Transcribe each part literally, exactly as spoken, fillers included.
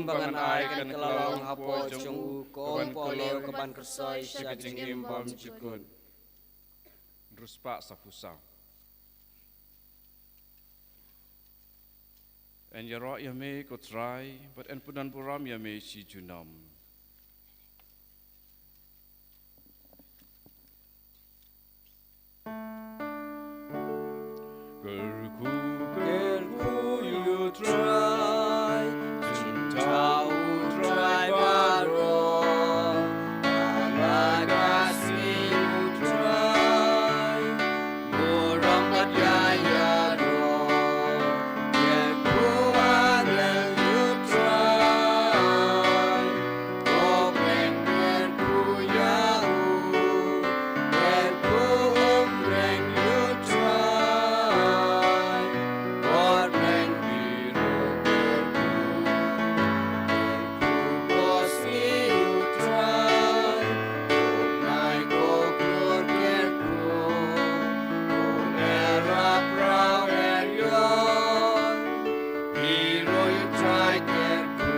ba ngan ai kan ka la long hapoh jong u, ka ong pohliew ka ban kyrsoi sha ka jingim bymjukut. Riewspah sa phew saw. Yn ïaroh ïa me ko Trai, bad yn pyndonburom ïa me shi junom. Kyrkhu, kyrkhu ïa u Trai, jingthaw u Trai baroh. Ala ka sngi u Trai, burom bad ïaroh. Kyrkhu, kyrkhu ïa u Trai. Ko Blei, kyrkhu ïa u, kyrkhu, um, Blei ïa u Trai. Ko Blei, kyrkhu, kyrkhu ko sngi u Trai. Ko bnai ko klur kyrkhu, ko lyer hapdeng lyer ïor. Kyrkhu ïa u Trai kyrkhu.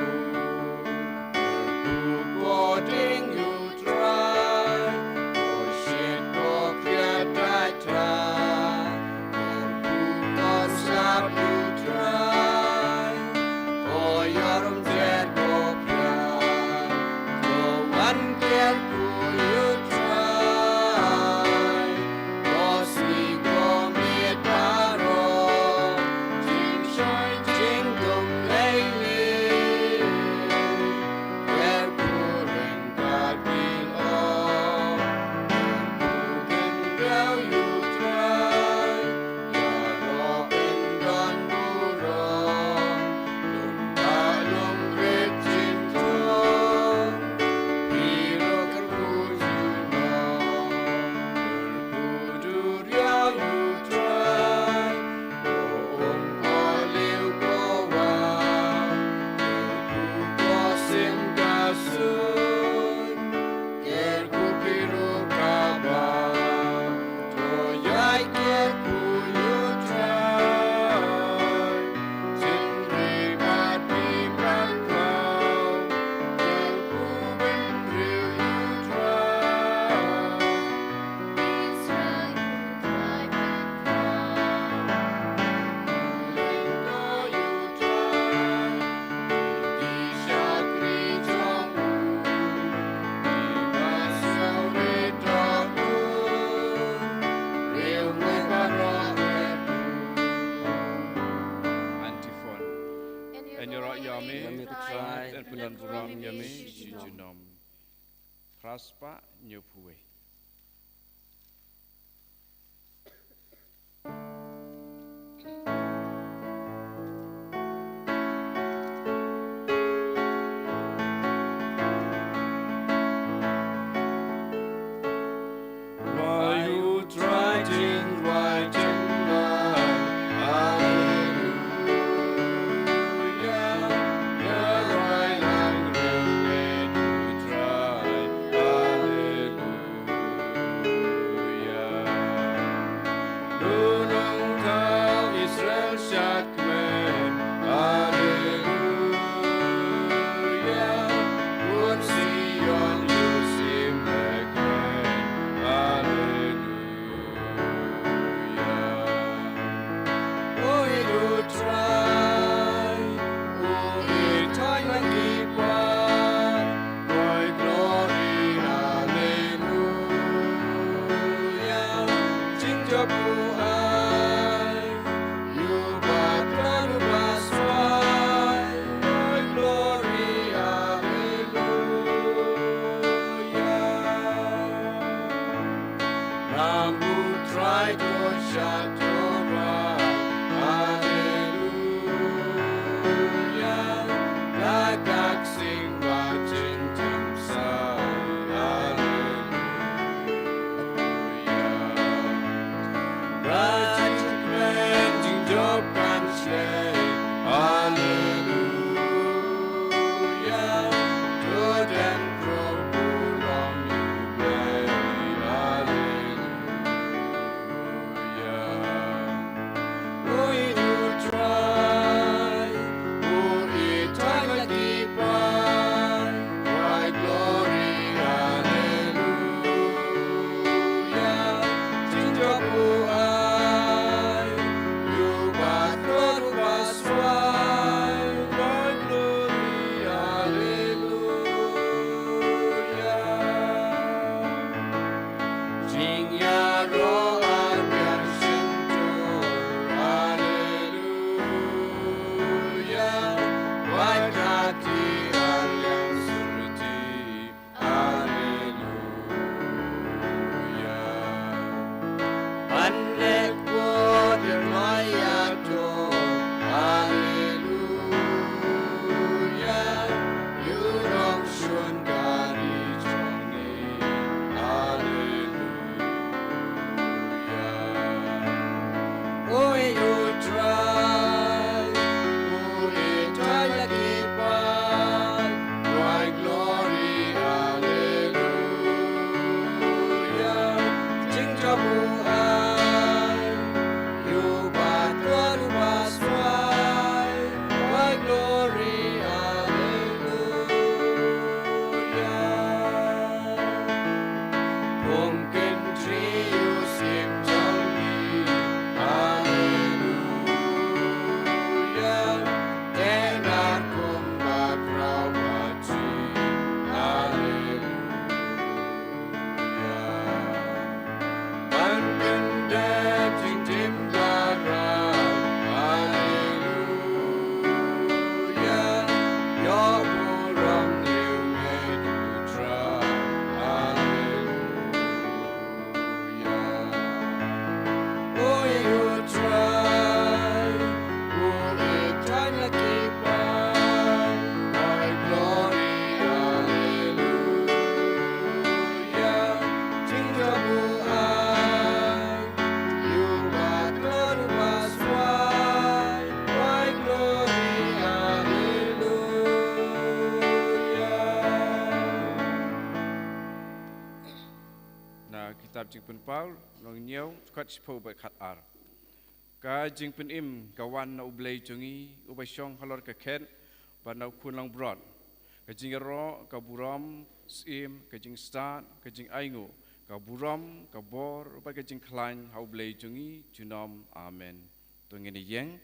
Kyrkhu ko dieng ïa u Trai, ko shit ko khriat Trai Trai. Kyrkhu ko slap ïa u Trai, ko ïarum jer ko khriat. To wan kyrkhu ïa u Trai, ko sngi ko miet baroh, jingshai jingdum lei lei. Kyrkhu ryngkat ki lok, kyrkhu khyndew ïa u Trai, ïaroh pyndonburom, lum bad lum rit jingthung, phi ruh kyrkhu junom, kyrkhu duriaw ïa u Trai, ko um ko liw ko wah, kyrkhu ko sim ka sun, kyrkhu phi ruh ka bam. To ïai kyrkhu ïa u Trai, jingri bad phi bymklaw, kyrkhu bynriew ïa u Trai. Antiphon. Yn ïaroh ïa me, ïa me ko Trai, yn pyndonburom ïa me shi junom. Phra spah hynñiew phew wei. Rwai ïa u Trai jingrwai jinglait. Haleluya. Ïarwai lang ryngkat ïa u Trai. Haleluya. Jingpynpaw, lynnong hynñiew, dkhot shiphew bad khatar. Ka jingpynim ka wan na U Blei jong ngi, uba shong halor ka khet bad na U Khun langbrot. Ka jingïaroh, ka burom, syiem, ka jingstad, ka jingainguh, ka burom, ka bor bad ka jingkhlaiñ ha U Blei jong ngi junom. Amen. To ngin ïeng.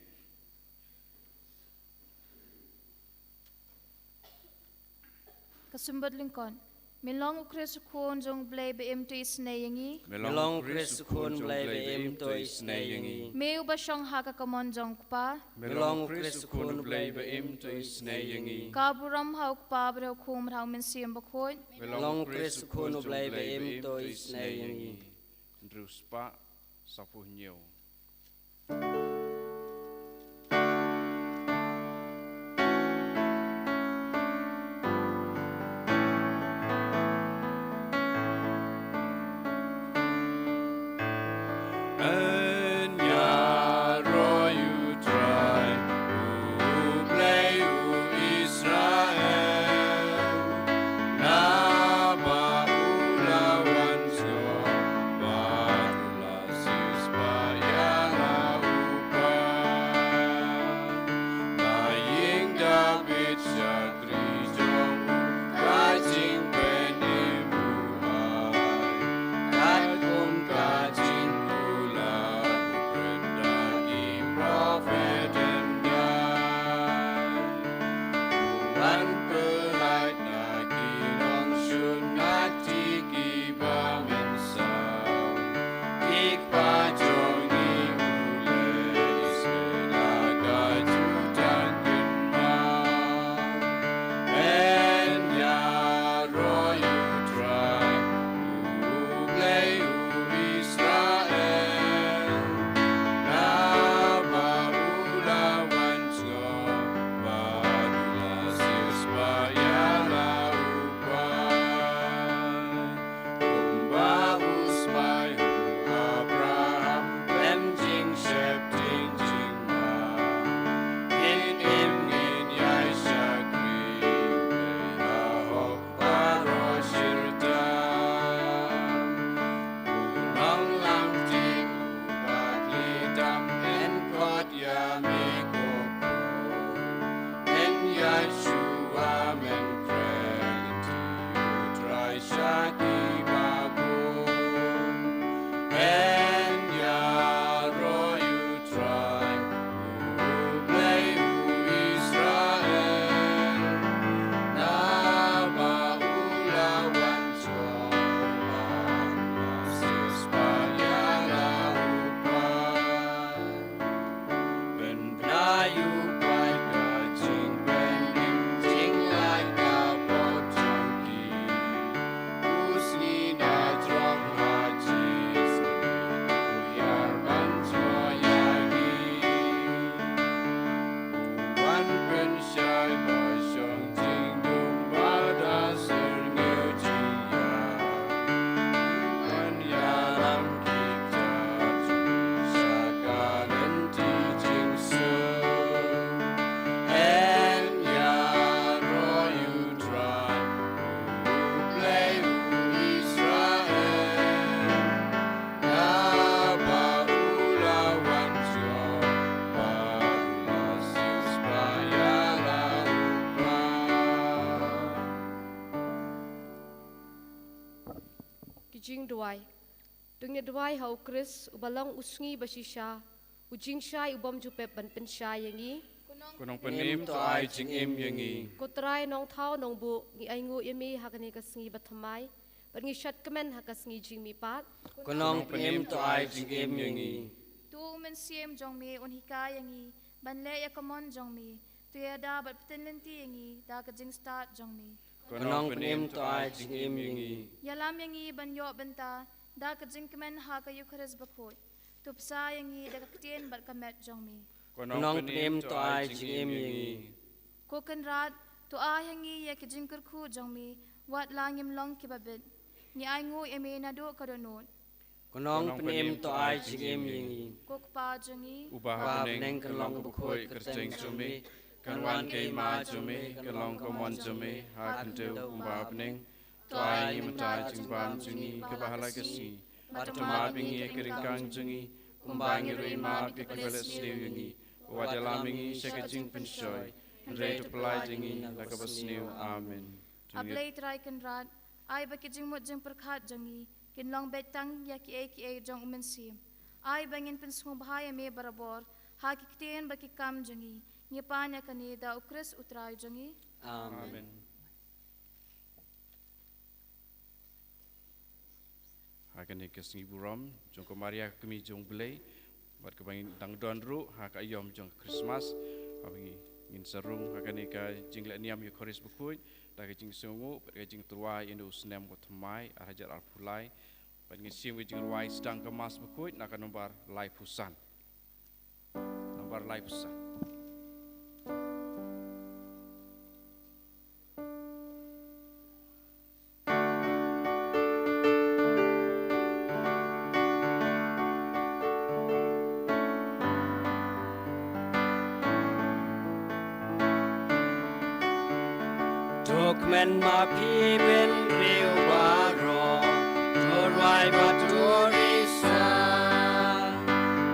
Ka Symbud Lyngkot. Me long U Khrist U Khun jong U Blei ba im, to isynei ïa ngi. Me long U Khrist U Khun U Blei ba im, to isynei ïa ngi. Me uba shong ha ka kamon jong U Kpa. Me long U Khrist U Khun U Blei ba im, to isynei ïa ngi. Ka burom ha U Kpa, Briah U Khun, bad ha U Mynsiem Bakhuid. Me long U Khrist U Khun U Blei ba im, to isynei ïa ngi. Hynriew spah sawphew hynñiew. Yn ïaroh ïa U Trai, U Blei u Israel, naba u la wan sngewbha, u la siewspah ïa la u Kpa. Na ïing David shakri jong u, ka jingpynim u ai. Katkum ka jingkular u kren da ki prophet hyndai. U wan pyllait na ki nongshun, na ki kiba mynsaw. Ki kpa jong ngi u leh isynei la ka jutang kynmaw. Yn ïaroh ïa U Trai, U Blei u Israel, naba u la wan sngewbha, u la siewspah ïa la u Kpa. Kumba u spah ïa u Abraham, khlem jingsheptieng jingma. Ngin im ngin ïai shakri, U Blei ha hok baroh shirta. U nonglang ti u ba kli tam, yn khot ïa me ko Khun. Yn ïaid shuwa men kren lynti U Trai sha kiba bun. Yn ïaroh ïa U Trai, U Blei u Israel, naba u la wan sngewbha, u la siewspah ïa la u Kpa. Pynbna ïa u Kpa ka jingpynim, jinglait ka pop jong ki. U sngi na jrong ha jingsngi, u ïar ban jngoh ïa ngi. U wan pynshai ba shong jingdum, ba da syrngiew jingïap. U wan ïalam ki kjat jong ngi sha ka lynti jingsuk. Yn ïaroh ïa U Trai, U Blei u Israel, naba u la wan sngewbha, u la siewspah ïa la u Kpa. Ki jingduwai. To ngin ïa duwai ha U Khrist, uba long u sngi ba shisha, u jingshai u bym ju pep ban pynshai ïa ngi. Ko Nongpynim to ai jingim ïa ngi. Ko Trai Nongthaw Nongbuh, ngi ainguh ïa me ha kane ka sngi bathymmai, bad ngi shad kmen ha ka sngi jingmihpat. Ko Nongpynim to ai jingim ïa ngi. To U Mynsiem jong me un hikai ïa ngi ban leh ïa ka mon jong me. To ïada bad pyntip lynti ïa ngi da ka jingstad jong me. Ko Nongpynim to ai jingim ïa ngi. Ïalam ïa ngi ban ïoh bynta da ka jingkmen ha ka Eukharist bakhuid. To bsa ïa ngi da ka ktien bad ka met jong me. Ko Nongpynim to ai jingim ïa ngi. Ko Kynrad, to ai ha ngi ïa ki jingkyrkhu jong me, wat la ngim long kiba bit. Ngi ainguh ïa me naduh ka dohnud. Ko Nongpynim to ai jingim ïa ngi. Ko Kpa jong ngi. Uba ha bneng, kan long kaba khuid ka kyrteng jong me. Kan wan ka hima jong me, kan long ka mon jong me ha ka khyndew kumba ha bneng. To ai ngi mynta jingbam jong ngi kaba ha la ka sngi. Bad to map ïa ngi ïa ki ryngkang jong ngi, kumba ngi ruh ngi map ïa kiba leh sniew ïa ngi. Wat ïalam ïa ngi sha ka jingpynshoi, hynrei to pyllait ïa ngi na kaba sniew. Amen. A Blei Trai Kynrad, ai ba ki jingmut jingpyrkhat jong ngi kin long beit tang ïa kiei kiei jong U Mynsiem. Ai ba ngin pynsngewbha ïa me barabor ha ki ktien bad ki kam jong ngi. Ngi pan ïa kane da U Khrist U Trai jong ngi. Amen. Amen. Ha kane ka sngi burom jong ka Maria ka Kmie jong U Blei, bad kaba ngin dang don ruh ha ka aïom jong ka Christmas, haba ngi, ngin sa rung ha kane ka jingleh niam Ïukharist Bakhuid da ka jingsngewnguh bad ka jingtyrwa ïa une u snem ba thymmai ar hajar arphew lai. Bad ngin shim ka jingrwai sdang ka Mass Bakhuid na ka nombar laiphew san. Nombar laiphew san. To kmen ma phi bynriew baroh, to rwai bad to risa.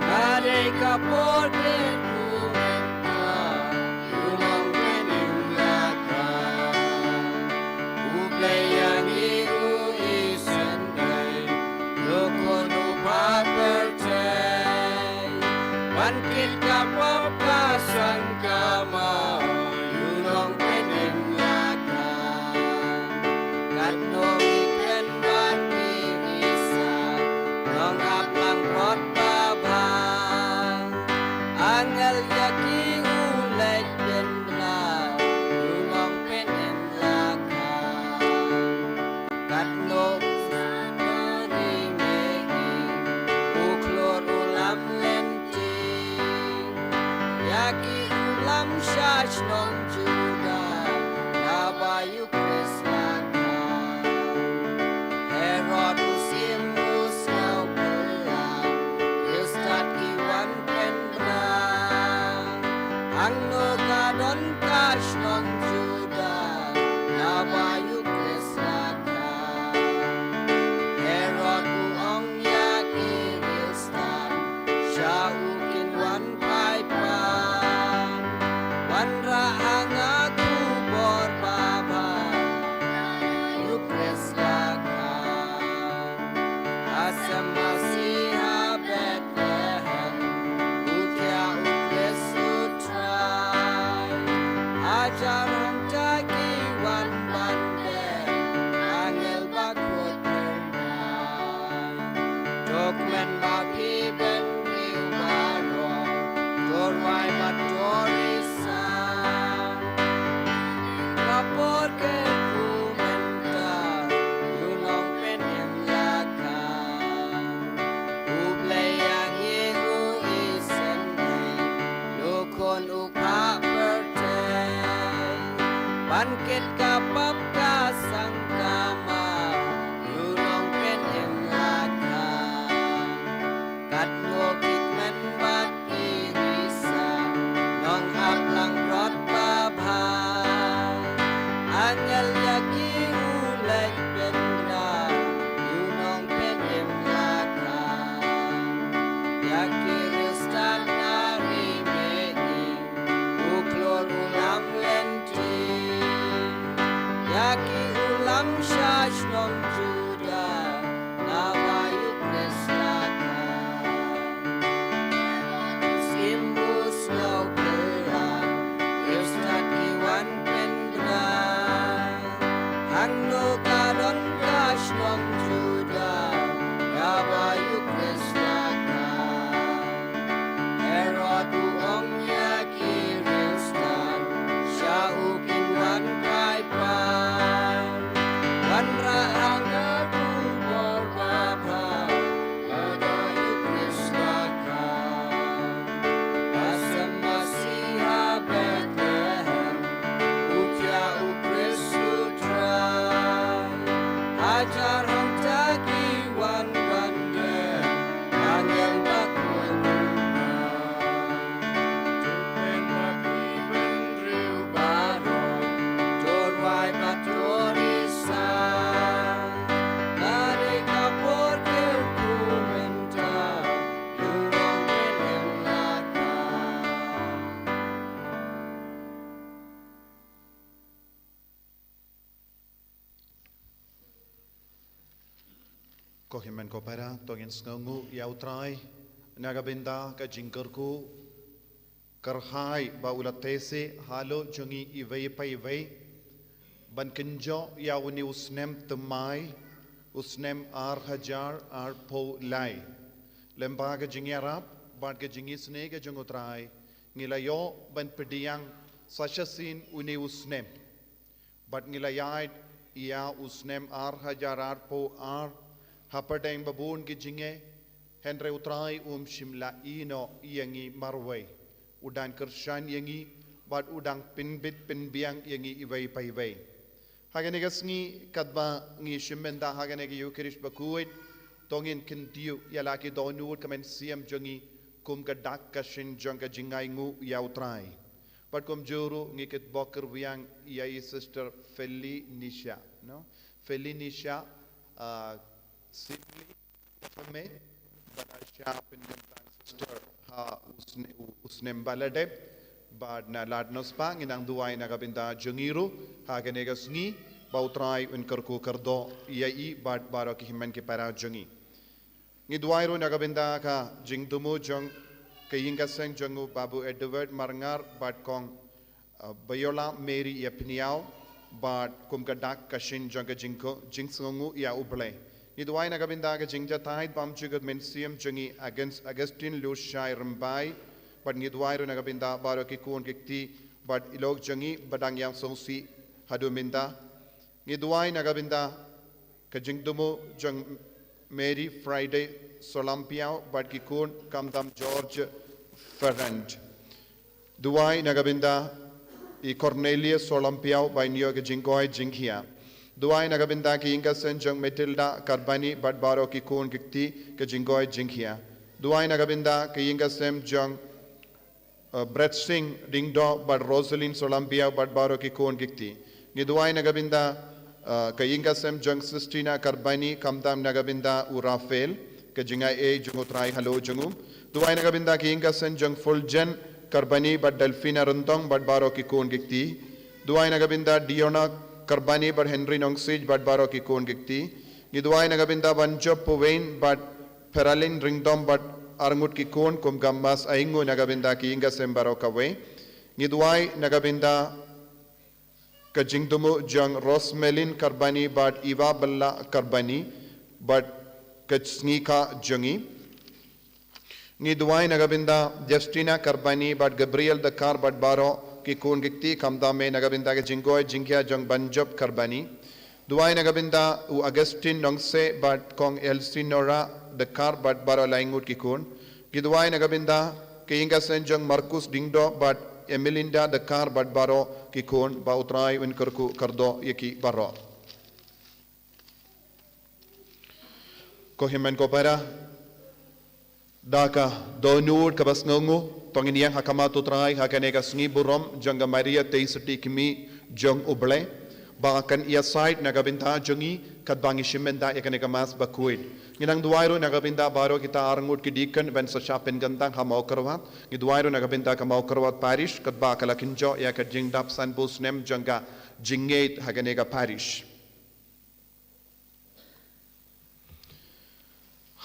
Ka dei ka por kyrkhu mynta, ïa u nongpynim la kha. U Blei ïa ngi u isynei, u khun u phah pyrthei. Wan kit ka pop ka sangkama, ïa u nongpynim la kha. Katno ngi kren bad ngi risa, nong ap lang prot babha. Angel ïa ki u leit pynbna, ïa u nongpynim la kha. Katno u sa ri me i, u khlur u lam lynti. Ïa ki u lam sha shnong Juda, naba ïa u Khrist la kha. Herod u shim u sngew phylla, riewstad ki wan pynbna. Hangno ka don ka shnong Juda, naba ïa u Khrist la kha. Herod u ong ïa ki riewstad, sha u kin wan phai pat. Wanrah ha nga khubor babha, ïa u Khrist la kha. Ha sem masi ha Bethlehem, u thiah u Khrist u Trai. Hajar hangta ki wan ban beh, angel bakhuid pyrthai. To kmen ma phi bynriew baroh, to rwai bad to risa. Ka por kyrkhu mynta, ïa u nongpynim la kha. U Blei ïa ngi u isynei, u khun u phah pyrthei. Ban kit ka pop ka sangkama, ïa u nongpynim la kha. Katno ki kmen bad ki risa, nong ap lang prot babha. Angel ïa ki u leit pynbna, ïa u nongpynim la kha. Ïa ki riewstad na ri mihngi, u khlur u lam lynti. Ïa Ko hynmen ko para, to ngin sngewnguh ïa U Trai na ka bynta ka jingkyrkhu kyrhai ba u la teh seh halor jong ngi iwei pa iwei ban kynjoh ïa une u snem thymmai, u snem ar hajar arphew lai. Lyngba ka jingïarap bad ka jingisynei ka jong U Trai, ngi la ïoh ban pdiang sa shisien une u snem. Bad ngi la ïaid ïa u snem ar hajar arphew ar hapdeng ba bun ki jingeh, hynrei U Trai um shym la ïehnoh ïa ngi marwei. U dang kyrshan ïa ngi bad u dang pynbit pynbiang ïa ngi iwei pa iwei. Ha kane ka sngi katba ngi shim bynta ha kane ka Ïukharist bakhuid, to ngin kyntiew ïa la ki dohnud ka mynsiem jong ngi kum ka dak ka shin jong ka jingainguh ïa U Trai. Bad kumjuh ruh ngi kitbok kyrwiang ïa i Sister Felicia, no? Felicia, ah, Sibley, Fame, bad Asha Pingan Sister, ha u sne-, u, u snem ba la dep, bad na lad nospah, ngi nang duwai na ka bynta jong ngi ruh, ha kane ka sngi, ba U Trai un kyrkhu kyrdoh ïa i, bad baroh ki hynmen ki para jong ngi. Ngi duwai ruh na ka bynta ka jingthmu jong ka ïing ka seng jong u Babu Edward Marngar bad Kong, uh, Viola Mary Ïapynïaw bad kum ka dak ka shin jong ka jingko-, jingsngewnguh ïa U Blei. Ngi duwai na ka bynta ka jingjahthait bymjukut mynsiem jong i August-, Augustine Lushai Rymbai bad ngi duwai ruh na ka bynta baroh ki khun ki kti bad i lok jong i ba dang ïaid sngewsih haduh mynta. Ngi duwai na ka bynta ka jingthmu jong Mary Friday Solampiaw bad ki khun khamtam George Ferrand. Duwai na ka bynta i Cornelia Solampiaw ba in ïoh ka jingkoit jingkhiah. Duwai na ka bynta ka ïing ka seng jong Matilda Karbani bad baroh ki khun ki kti ka jingkoit jingkhiah. Duwai na ka bynta ka ïing ka seng jong uh, Brett Singh Dingdoh bad Rosalyn Solampiaw bad baroh ki khun ki kti. Ngi duwai na ka bynta, uh, ka ïing ka seng jong Sistina Karbani khamtam na ka bynta u Rafael, ka jingaiei jong U Trai halor jong u. Duwai na ka bynta ka ïing ka seng jong Fulgen Karbani bad Delfina Ryntong bad baroh ki khun ki kti. Duwai na ka bynta Diona Karbani bad Henry Nongsiej bad baroh ki khun ki kti. Ngi duwai na ka bynta Banjop Puwein bad Peralin Ryngdom bad arngut ki khun kum ka mass ainguh na ka bynta ka ïing ka seng baroh kawei. Ngi duwai na ka bynta ka jingthmu jong Rosmelin Karbani bad Iva Bella Karbani bad ka sngi kha jong ngi. Ngi duwai na ka bynta Justina Karbani bad Gabriel Dkhar bad baroh ki khun ki kti khamtam eh na ka bynta ka jingkoit jingkhiah jong Banjop Karbani. Duwai na ka bynta u Augustine Nongseh bad Kong Elsinora Dkhar bad baroh laingut ki khun. Ngi duwai na ka bynta ka ïing ka seng jong Marcus Dingdoh bad Emelinda Dkhar bad baroh ki khun, ba U Trai un kyrkhu kyrdoh ïa ki baroh. Ko hynmen ko para, da ka dohnud kaba sngewnguh, to ngin ïeng ha khmat U Trai ha kane ka sngi burom jong ka Maria Theisotti Kmie jong U Blei, ba kan ïasaid na ka bynta jong ngi katba ngi shim bynta ïa kane ka mass bakhuid. Ngi nang duwai ruh na ka bynta baroh kita arngut ki deacon ban sa shah pynkyntang ha Mawkyrwat. Ngi duwai ruh na ka bynta ka Mawkyrwat Parish katba ka la kynjoh ïa ka jingdap sanphew snem jong ka jingngeit ha kane ka parish.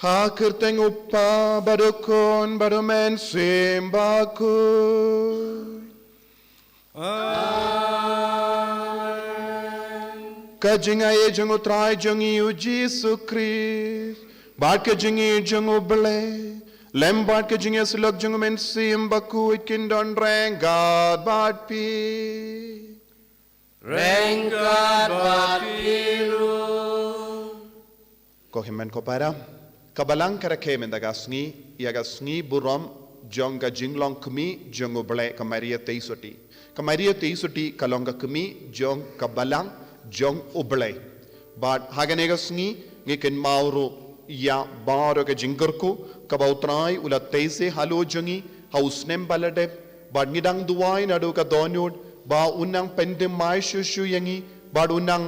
Ha ka kyrteng U Kpa bad U Khun bad U Mynsiem Bakhuid. Amen. Ka jingaiei jong U Trai jong ngi U Jisu Khrist bad ka jingïeit jong U Blei lem bad ka jingïasyllok jong U Mynsiem Bakhuid kin don ryngkat bad phi. Ryngkat bad phi ruh. Ko hynmen ko para, ka Balang ka rakhe mynta ka sngi ïa ka sngi burom jong ka jinglong kmie jong U Blei ka Maria Theisotti. Ka Maria Theisotti ka long ka kmie jong ka Balang jong U Blei. Bad ha kane ka sngi ngi kynmaw ruh ïa baroh ka jingkyrkhu kaba U Trai u la teh seh halor jong ngi ha u snem ba la dep, bad ngi dang duwai naduh ka dohnud ba un nang pynthymmai shuh shuh ïa ngi bad un nang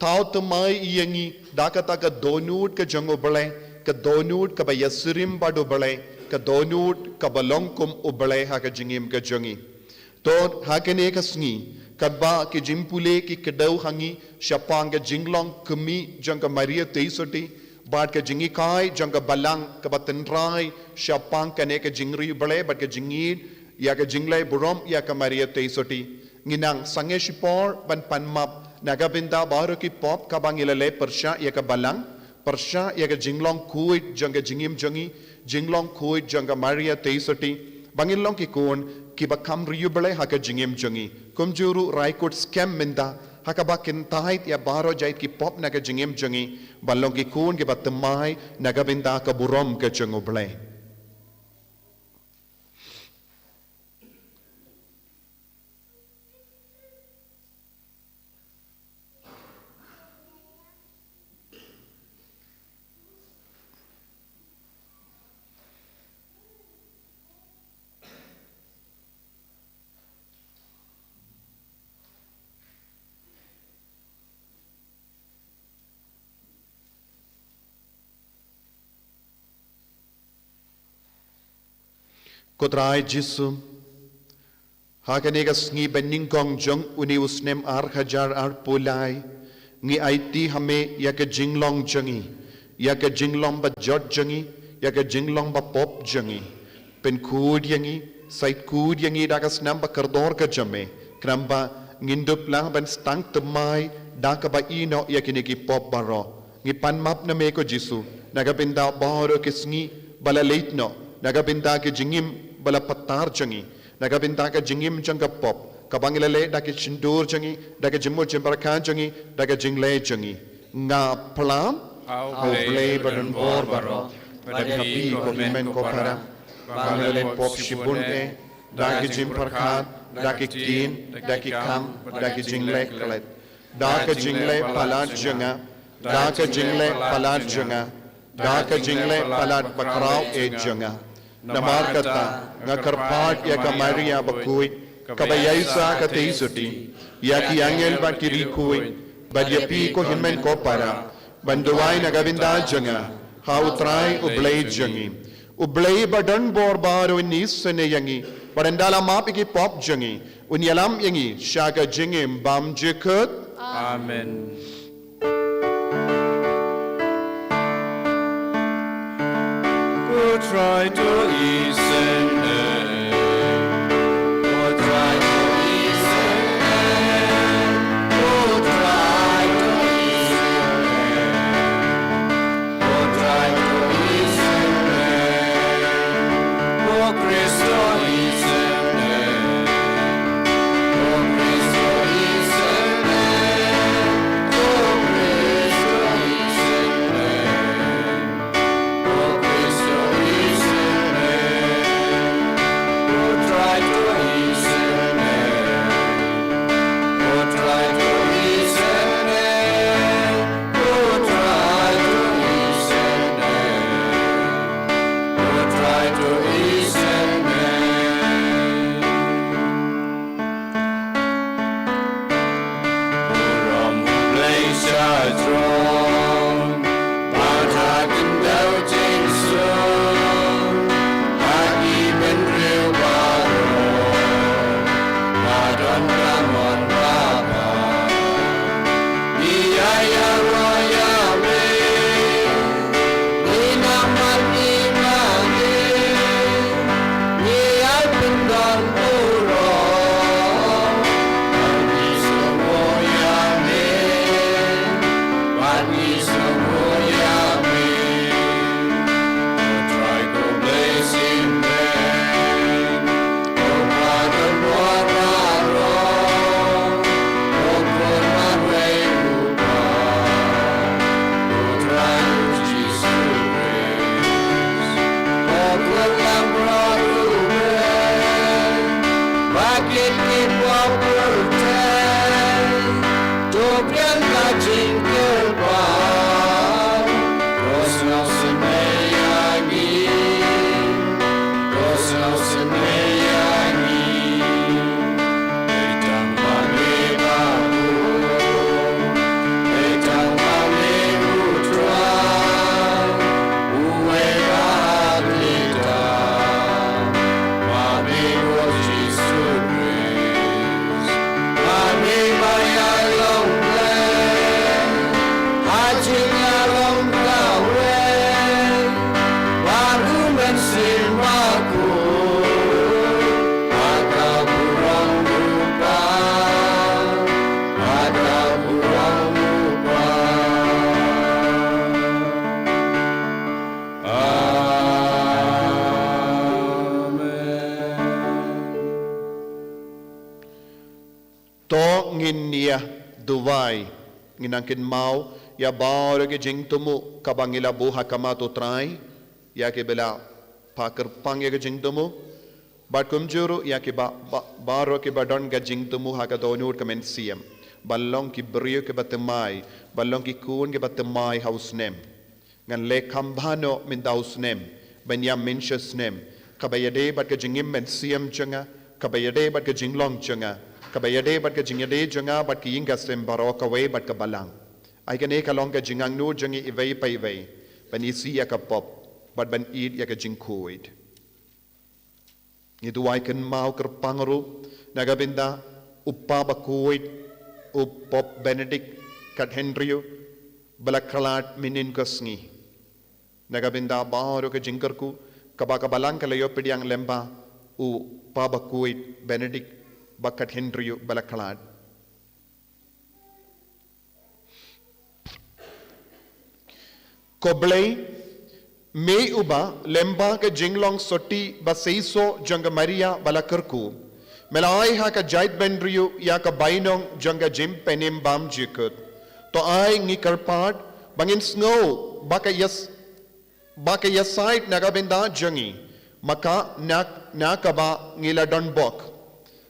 thaw thymmai ïa ngi da kata ka dohnud ka jong U Blei, ka dohnud kaba ïasyriem bad U Blei, ka dohnud kaba long kum U Blei ha ka jingim ka jong ngi. To ha kane ka sngi, katba ki jingpule ki kdew ha ngi shaphang ka jinglong kmie jong ka Maria Theisotti Bad ka jinghikai jong ka balang kaba tynrai shaphang kane ka jingriewblei bad ka jingïeit ïa ka jingleh burom ïa ka Maria Theisotti. Ngi nang sangeh shipor ban pan map na ka bynta baroh ki pop kaba ngi la leh pyrshah ïa ka balang, pyrshah ïa ka jinglong khuid jong ka jingim jong ngi, jinglong khuid jong ka Maria Theisotti, ba ngin long ki khun kiba kham riewblei ha ka jingim jong ngi. Kumjuh ruh rai kut skhem mynta ha kaba kyntait ïa baroh jait ki pop na ka jingim jong ngi, ban long ki khun kiba thymmai na ka bynta ka burom ka jong U Blei. Ko Trai Jisu, ha kane ka sngi banyngkong jong une u snem ar hajar arphew lai, ngi aiti ha me ïa ka jinglong jong ngi, ïa ka jinglong bajot jong ngi, ïa ka jinglong bapop jong ngi. Pynkhuid ïa ngi, sait khuid ïa ngi da ka snam bakordor ka jong me, khnang ba ngin dup lang ban sdang thymmai da kaba ïehnoh ïa kine ki pop baroh. Ngi pan map na me ko Jisu, na ka bynta baroh ki sngi ba la leit noh, na ka bynta ki jingim ba la pathar jong ngi, na ka bynta ka jingim jong ka pop kaba ngi la leh da ki shyntur jong ngi, da ki jingmut jingpyrkhat jong ngi, da ki jingleh jong ngi. Nga phla ha U Blei ba don bor baroh, bad ha phi ko hynmen ko para, ba nga la leh pop shibun eh, da ki jingpyrkhat, da ki ktien, da ki kam, da ki jingleh klet, da ka jingleh palat jong nga, da ka jingleh palat jong nga, da ka jingleh palat bakhraw eh jong nga. Namar kata nga kyrpad ïa ka Maria bakhuid, kaba ïaisah ka Theisotti, ïa ki angel bad ki riewkhuid, bad ïa phi ko hynmen ko para, ban duwai na ka bynta jong nga ha U Trai U Blei jong ngi. U Blei ba don bor baroh un isynei ïa ngi, bad un da la map ïa ki pop jong ngi, un ïalam ïa ngi sha ka jingim bymjukut. Amen. Ko Trai to isynei. Ko Trai to isynei. Ko Trai to isynei. Ko Trai to isynei. Ko Khrist to isynei. Ko Khrist to isynei. Ko Khrist to isynei. Ko Khrist to isynei. Ko Trai to isynei. Ko Trai to isynei. Ko Trai to isynei. Ko Trai to isynei. Burom U Blei sha throne, bad ha khyndew jingsuk, ha ki bynriew baroh, ba don ka mon babha. Ngi ïaroh ïa me, ngi nang mane ma ngi, ngi ai pynban burom. Bad ngi sngewnguh ïa me, bad ngi sngewnguh ïa me. Ko Trai ko Blei Symbeit, ko ba don bor baroh, ko Khun marwei u Kpa, ko Trai U Jisu Khrist, ko Khun langbrot U Blei, ba kit ki pop pyrthei, to pdiang ka jingkyrpad. To sngewsynei ïa ngi, to sngewsynei ïa ngi. Dei tang ma me ba bun, dei tang ma me U Trai, uwei ba ha khlita, ma me ko Jisu Khrist. To ngin ïa duwai, ngin nang kynmaw ïa baroh ki jingthmu kaba ngi la buh ha khmat U Trai, ïa kiba la pha kyrpang ïa ki jingthmu, bad kumjuh ruh ïa kiba, ba, baroh kiba don ka jingthmu ha ka dohnud ka mynsiem, ban long ki briew kiba thymmai, ban long ki khun kiba thymmai ha u snem. Ngan leh kham bha noh mynta u snem, ban ïa mynshisnem, kaba ïadei bad ka jingim mynsiem jong nga, kaba ïadei bad ka jinglong jong nga, kaba ïadei bad ka jingïadei jong nga bad ki ïing ka sem baroh kawei bad ka Balang. Ai kane ka long ka jingangnud jong ngi iwei pa iwei, ban isih ïa ka pop, bad ban ïeit ïa ka jingkhuid. Ngi duwai kynmaw kyrpang ruh na ka bynta u Kpa Bakhuid, u Pope Benedict ka khathynriew, ba la khlad mynhynnin ka sngi. Na ka bynta baroh ka jingkyrkhu kaba ka Balang ka la ïoh pdiang lyngba u Kpa Bakhuid Benedict ba khathynriew ba la khlad. Ko Blei, me uba lyngba ka jinglong sotti ba seisoh jong ka Maria ba la kyrkhu, me la ai ha ka jaitbynriew ïa ka bainong jong ka jingpynim bymjukut. To ai ngi kyrpad ba ngin sngew ba ka ïas ba ka ïasaid na ka bynta jong ngi, ma ka na, na kaba ngi la donbok,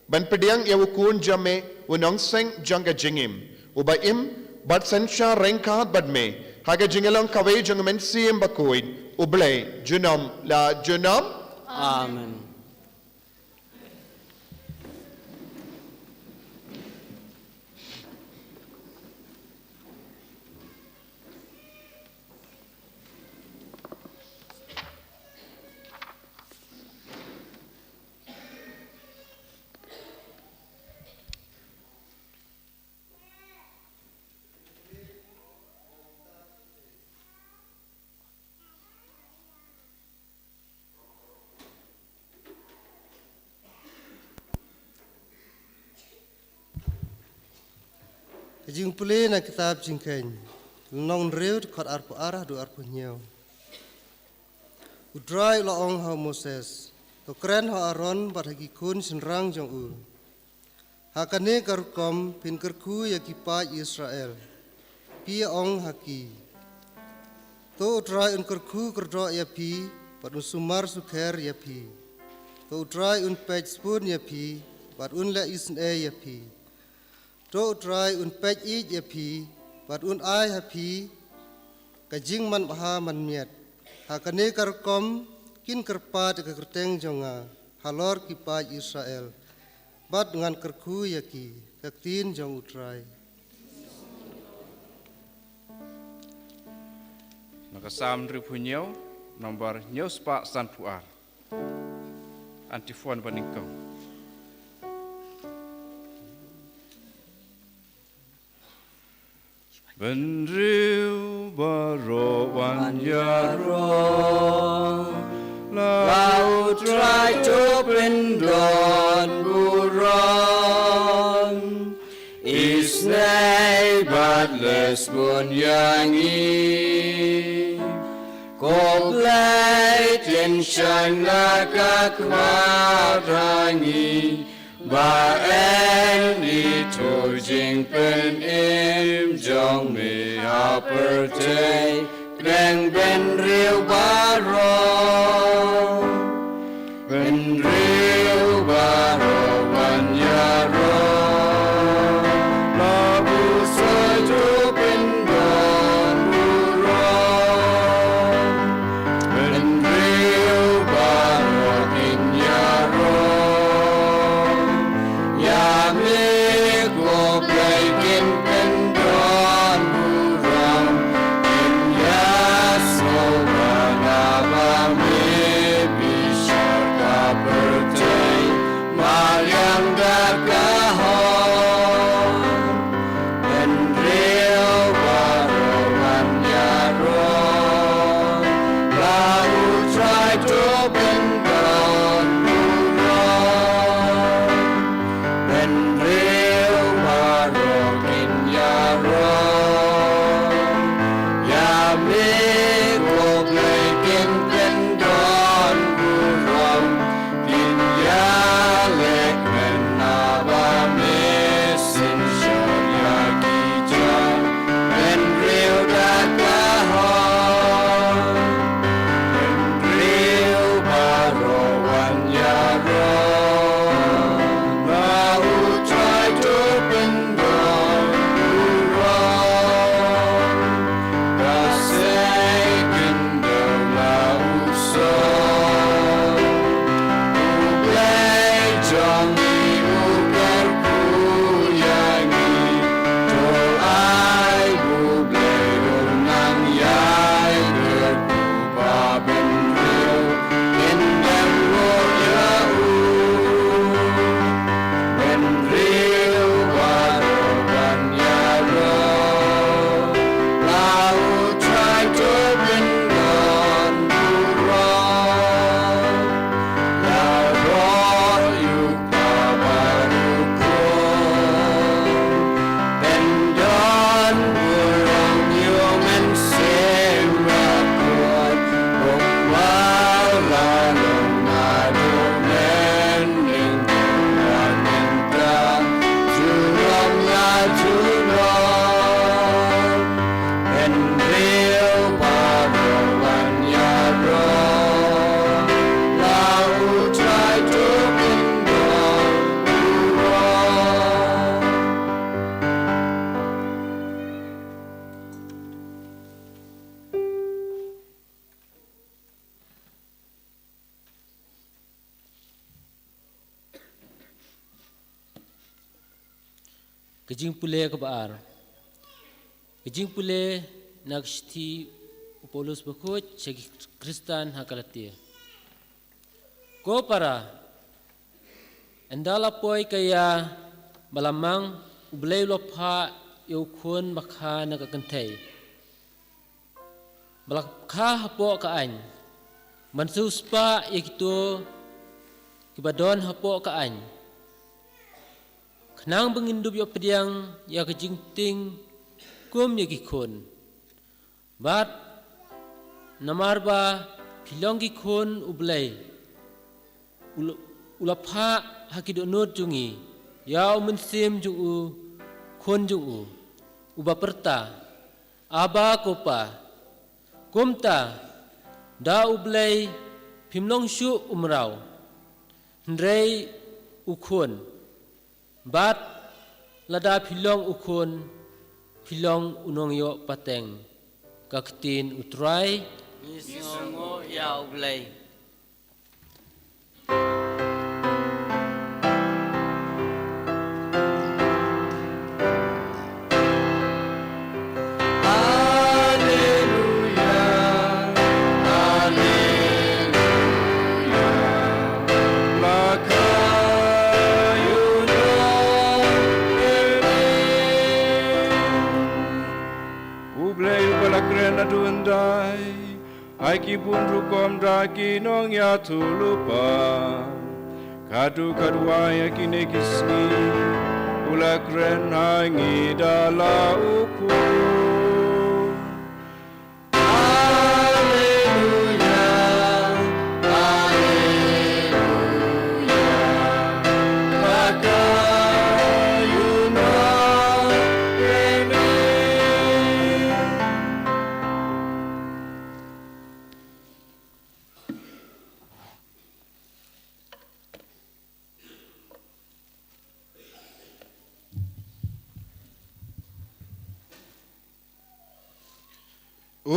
ban pdiang ïa u Khun jong me, u Nongseng jong ka jingim, uba im bad synshar ryngkat bad me ha ka jingïalong kawei jong u Mynsiem Bakhuid, U Blei junom la junom. Amen. Ka jingpule na ka kitab Jingkheiñ, lynnong hynriew, dkhot arphew ar haduh arphew hynñiew. U Trai u la ong ha u Moses, to kren ha u Aaron bad ha ki khun shynrang jong u. Ha kane ka rukom phin kyrkhu ïa ki paid Israel. Phi ong ha ki, to U Trai un kyrkhu kyrdoh ïa phi, bad un sumar sukher ïa phi. To U Trai un peit spun ïa phi, bad un leh isynei ïa phi. To U Trai un peit ïeit ïa phi, bad un ai ha phi ka jingmanbha manmiat. Ha kane ka rukom kin kyrpad ïa ka kyrteng jong nga halor ki paid Israel, bad ngan kyrkhu ïa ki. Ka ktien jong U Trai. Na ka Salm hynriewphew hynñiew, nombar hynñiew spah sanphew ar. Antiphon banyngkong. Bynriew baroh wan ïaroh, la U Trai to pyndon burom, isynei bad leh spun ïa ngi. Ko Blei, tynshang na ka khmat ha ngi, ba yn ithuh jingpynim jong me ha pyrthei, khlem bynriew baroh. Bynriew baroh wan ïaroh, la U Trai to pyndon burom. Bynriew baroh kin ïaroh ïa me, ko Blei, kin pyndon burom, kin ïasnoh ba nga ba me phi Ka jingpule kaba ar. Ka jingpule na ka shithi u Paulus bakhuid sha ki Khristan ha Galatia. Ko para, ynda la poi ka ïa ba la mang, U Blei u la phah ïa u khun ba kha na ka kynthei, ba la kha hapoh ka aiñ, ban sngewspah ïa kito kiba don hapoh ka aiñ, khnang ba ngin dup ïoh pdiang ïa ka jingtieng kum ïa ki khun. Bad namar ba phi long ki khun U Blei, u la, u la phah ha ki dohnud jong ngi ïa u Mynsiem jong u Khun jong u, uba pyrta, "Aba, ko Pa." Kumta, da U Blei phim long shuh u mraw, hynrei u khun. Bad lada phi long u khun, phi long u nongïoh pateng. Ka ktien U Trai. Ngi sngewnguh ïa U Blei. Alleluia, alleluia. U Blei uba la kren naduh hyndai, ha ki bun rukom da ki nongïathuhlypa, kaduh kaduwai ha kine ki sngi u la kren ha ngi da la u khun. Alleluia, alleluia.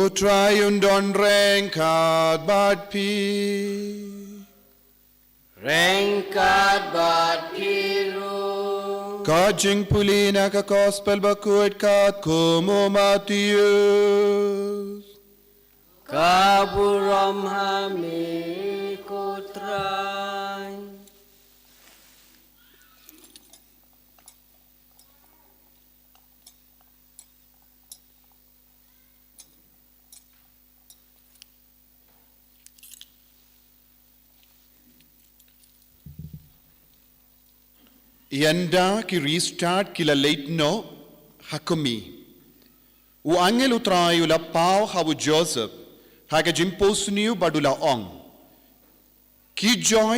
U Trai un don ryngkat bad phi. Ryngkat bad phi ruh. Ka jingpule na ka Gospel bakhuid katkum u Mathaios. Ka burom ha me ko Trai. Ynda ki riewstad ki la leit noh ha kmie, u angel U Trai u la paw ha u Joseph ha ka jingphohsniew bad u la ong, "Kyrjoh,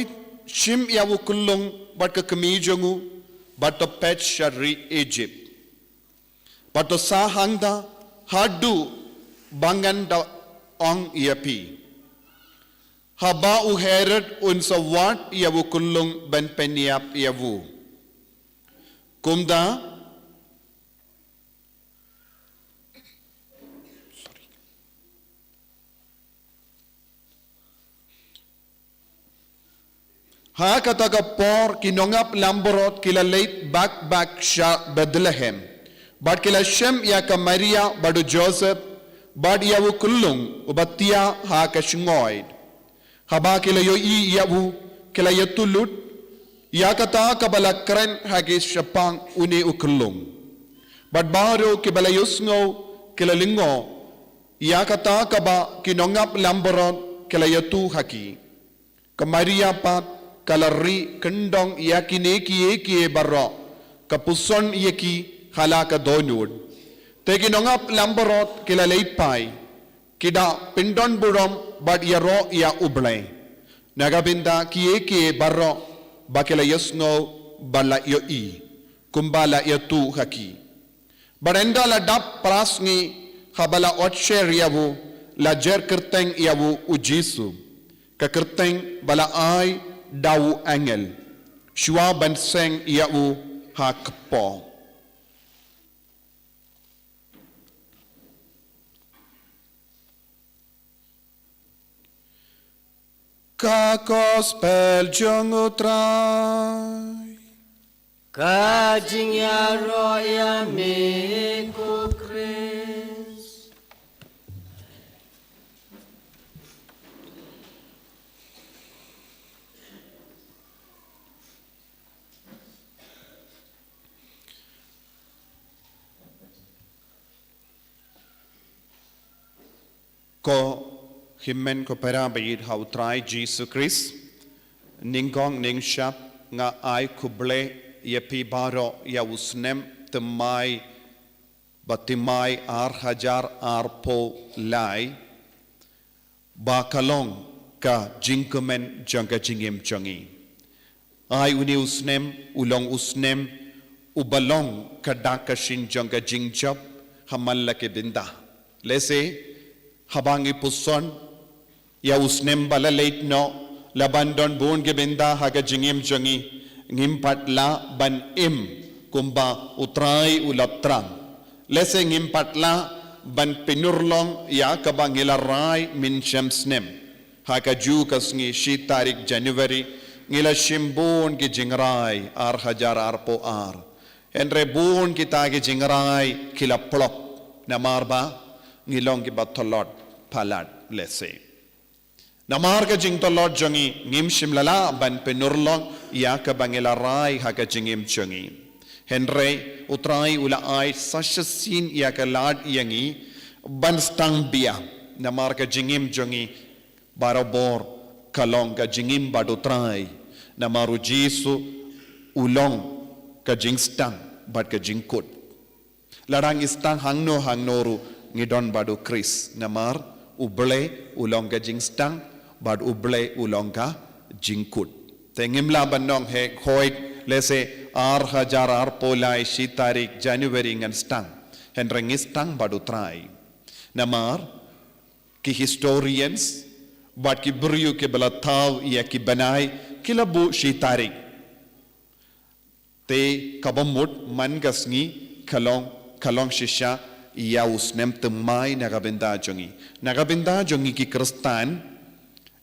shim ïa u khyllung bad ka kmie jong u, bad to peit sha ri Ijipt. Bad to sah hangta haduh ba ngan da ong ïa phi. Haba u Herod un sa wad ïa u khyllung ban pynïap ïa u." Kumta, ha kata ka por ki nongap lambrot ki la leit bak bak sha Bethlehem, bad ki la shem ïa ka Maria bad u Joseph, bad ïa u khyllung uba thiah ha ka shngaiñ. Haba ki la ïohi ïa u, ki la ïathuh lut ïa kata kaba la kren ha ki shaphang une u khyllung. Bad baroh kiba la ïohsngew ki la lyngngoh ïa kata kaba ki nongap lambrot ki la ïathuh ha ki. Ka Maria pat ka la rieh kyndong ïa kine kiei kiei baroh, ka puson ïa ki ha la ka dohnud. Te ki nongap lambrot ki la leit phai, ki da pyndonburom bad ïaroh ïa U Blei na ka bynta kiei kiei baroh ba ki la ïohsngew bad la ïohi, kumba la ïathuh ha ki. Bad ynda la dap phra sngi, haba la ot sher ïa u, la jer kyrteng ïa u U Jisu, ka kyrteng ba la ai da u angel, shuwa ban seng ïa u ha kpoh. Ka Gospel jong U Trai. Ka Jingïaroh ïa me ko Khrist. Ko hynmen ko para ba ïeit ha U Trai Jisu Khrist, nyngkong nyngshap nga ai khublei ïa phi baroh ïa u snem thymmai ba thymmai ar hajar arphew lai, ba ka long ka jingkmen jong ka jingim jong ngi. Ai une u snem u long u snem uba long ka dak ka shin jong ka jingjop ha man la ki bynta. Lehse haba ngi puson ïa u snem ba la leit noh, la ban don bun ki bynta ha ka jingim jong ngi, ngim pat lah ban im kumba U Trai u la thrang. Lehse ngim pat lah ban pynurlong ïa kaba ngi la rai mynshem snem. Ha kajuh ka sngi shi tarik January ngi la shim bun ki jingrai ar hajar arphew ar. Hynrei bun kita ki jingrai ki la plop namar ba ngi long kiba tlot palat lehse. Namar ka jingtlot jong ngi ngim shym la lah ban pynurlong ïa kaba ngi la rai ha ka jingim jong ngi. Hynrei U Trai u la ai sa shisien ïa ka lad ïa ngi ban sdang biang namar ka jingim jong ngi barabor ka long ka jingim bad U Trai. Namar U Jisu u long ka jingsdang bad ka jingkut. Lada ngi sdang hangno hangno ruh ngi don bad U Khrist namar U Blei u long ka jingsdang bad U Blei u long ka jingkut. Te ngim lah ban ong heh khoit lehse ar hajar arphew lai shi tarik January ngan sdang. Hynrei ngi sdang bad U Trai. Namar ki historians bad ki briew kiba la thaw ïa ki bnai ki la buh shi tarik. Te kaba mut man ka sngi ka long, ka long shisha ïa u snem thymmai na ka bynta jong ngi. Na ka bynta jong ngi ki Khristan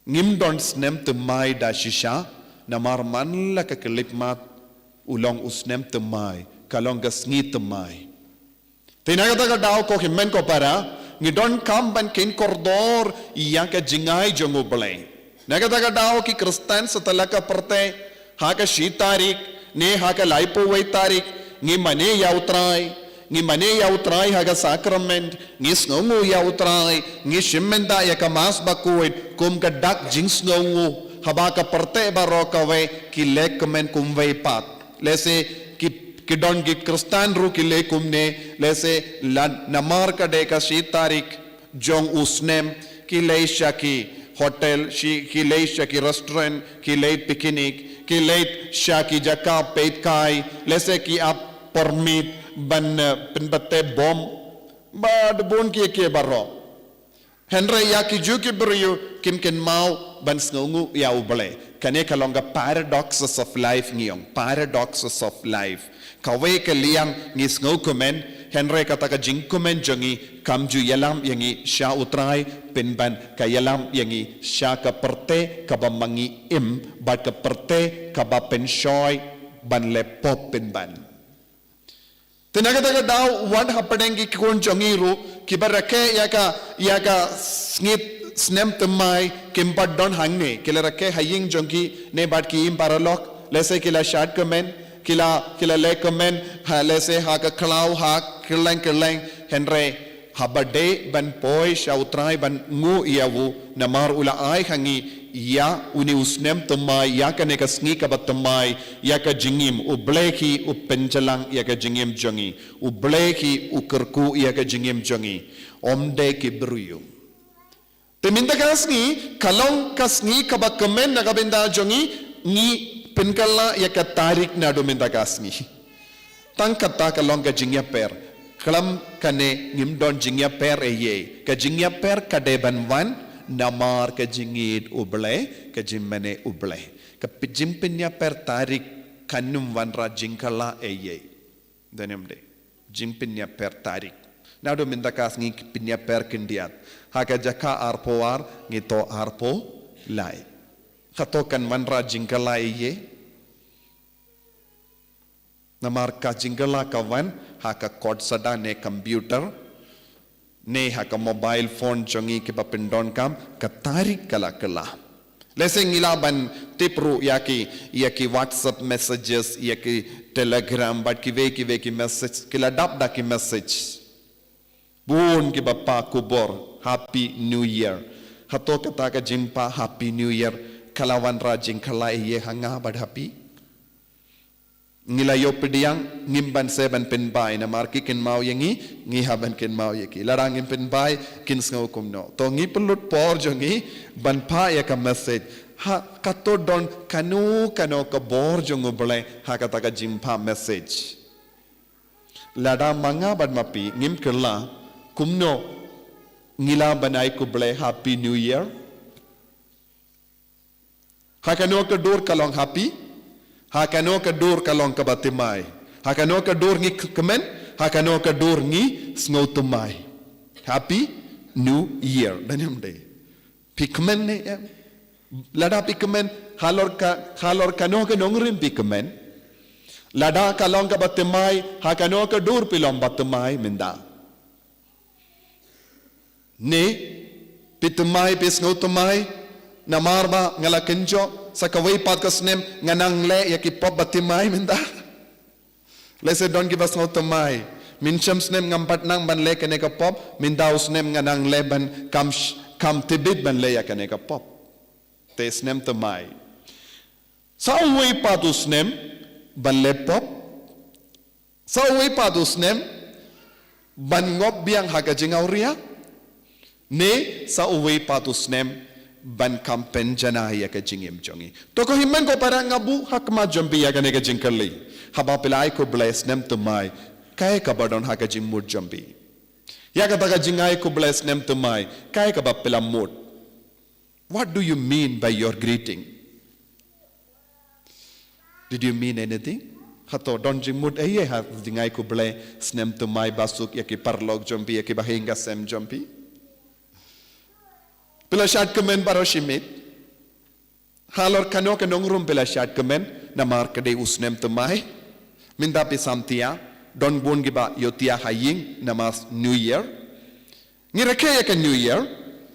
ngim don snem thymmai da shisha namar man la ka khyllipmat u long u snem thymmai, ka long ka sngi thymmai. Te na kata ka daw ko hynmen ko para, ngi donkam ban kheiñ kordor ïa ka jingai jong U Blei. Na kata ka daw ki Khristan sha la ka pyrthei, ha ka shi tarik ne ha ka laiphew wei tarik, ngi mane ïa U Trai, ngi mane ïa U Trai ha ka sakrament, ngi sngewnguh ïa U Trai, ngi shim bynta ïa ka Mass bakhuid kum ka dak jingsngewnguh. Haba ka pyrthei baroh kawei ki leh kmen kumwei pat. Lehse ki, ki don ki Khristan ruh ki leh kumne, lehse lada namar ka dei ka shi tarik jong u snem, ki leit sha ki hotel, shi, ki leit sha ki restaurant, ki leit picnic, ki leit sha ki jaka peit kai, lehse ki ap permit ban, eh, pynbeit bom bad bun kiei kiei baroh. Hynrei ïa kijuh ki briew kim kynmaw ban sngewnguh ïa U Blei. Kane ka long ka paradoxes of life ngi ong, paradoxes of life. Kawei ka liang ngi sngewkmen, hynrei kata ka jingkmen jong ngi kam ju ïalam ïa ngi sha U Trai, pynban ka ïalam ïa ngi sha ka pyrthei kaba ma ngi im bad ka pyrthei kaba pynshoi ban leh pop pynban. Te na kata ka daw wat hapdeng ki khun jong ngi ruh kiba rakhe ïa ka, ïa ka sngi snem thymmai kim pat don hangne, ki la rakhe ha ïing jong ki ne bad ki im paralok, lehse ki la shad kmen, ki la, ki la leh kmen, ha lehse ha ka khlaw ha kylleng kylleng, hynrei haba dei ban poi sha U Trai ban nguh ïa u namar u la ai ha ngi ïa une u snem thymmai, ïa kane ka sngi kaba thymmai ïa ka jingim, U Blei hi u pynjlan ïa ka jingim jong ngi, U Blei hi u kyrkhu ïa ka jingim jong ngi. Ym dei ki briew. Te mynta ka sngi ka long ka sngi kaba kmen na ka bynta jong ngi, ngi pynkylla ïa ka tarik naduh mynta ka sngi. Tang kata ka long ka jingïapher. Khlem kane ngim don jingïapher ei ei. Ka jingïapher ka dei ban wan namar ka jingïeit U Blei, ka jingmane U Blei. Ka pi-, jingpynïapher tarik kam wanrah jingkylla ei ei. Dei ne ym dei? Jingpynïapher tarik. Naduh mynta ka sngi ki pynïapher khyndiat. Ha ka jaka arphew ar ngi thoh arphew lai. Hato kan wanrah jingkylla ei ei? Namar ka jingkylla ka wan ha ka kot sdang ne computer, ne ha ka mobile phone jong ngi kiba pyndonkam, ka tarik ka la kylla. Lehse ngi lah ban tip ruh ïa ki, ïa ki WhatsApp messages, ïa ki Telegram, bad kiwei kiwei ki message, ki la dap da ki message. Bun kiba phah khubor, Happy New Year. Hato kata ka jingphah Happy New Year ka la wanrah jingkylla eiei ha nga bad ha phi? Ngi la ïoh pdiang, ngim ban seh ban pynbha, namar ki kynmaw ïa ngi, ngi hap ban kynmaw ïa ki. Lada ngim pynbha, kin sngew kumno? To ngi pynlut por jong ngi ban phah ïa ka message. Ha, kato don kano kano ka bor jong U Blei ha kata ka jingphah message. Lada ma nga bad ma phi ngim kylla, kumno ngi lah ban ai khublei Happy New Year? Ha kano ka dur ka long happy, ha kano ka dur ka long kaba thymmai. Ha kano ka dur ngi k-, kmen, ha kano ka dur ngi sngewthymmai. Happy New Year. Don ne ym dei? Phi kmen ne em? Lada phi kmen, halor ka, halor kano ka nongrim phi kmen? Lada ka long kaba thymmai, ha kano ka dur phi long ba thymmai mynta? Ne, phi thymmai, phi sngewthymmai, namar ba nga la kynjoh, sa kawei pat ka snem, ngan nang leh ïa ki pop ba thymmai mynta. Lehse don kiba sngewthymmai, mynshem snem ngam pat nang ban leh kane ka pop, mynta u snem ngan nang leh ban kam sh-, kam tip bit ban leh ïa kane ka pop. Te snem thymmai. Sa uwei pat u snem ban leh pop. Sa uwei pat u snem ban ngop biang ha ka jingawria. Ne sa uwei pat u snem ban kam pynjanai ïa ka jingim jong ngi. To ko hynmen ko para, nga buh ha khmat jong phi ïa kane ka jingkylli. Haba phi la ai khublei snem thymmai, kaei kaba don ha ka jingmut jong phi? Ïa kata ka jingai khublei snem thymmai, kaei kaba phi la mut? What do you mean by your greeting? Did you mean anything? Hato don jingmut eiei ha jingai khublei snem thymmai, ba suk ïa ki paralok jong phi, ïa ki bahaïing hasem jong phi? Phi la shad kmen baroh shi miet. Halor kano ka nongrim phi la shad kmen, namar ka dei u snem thymmai. Mynta phi samtia, don bun kiba ïoh tia ha ïing namar New Year. Ngi rakhe ïa ka New Year,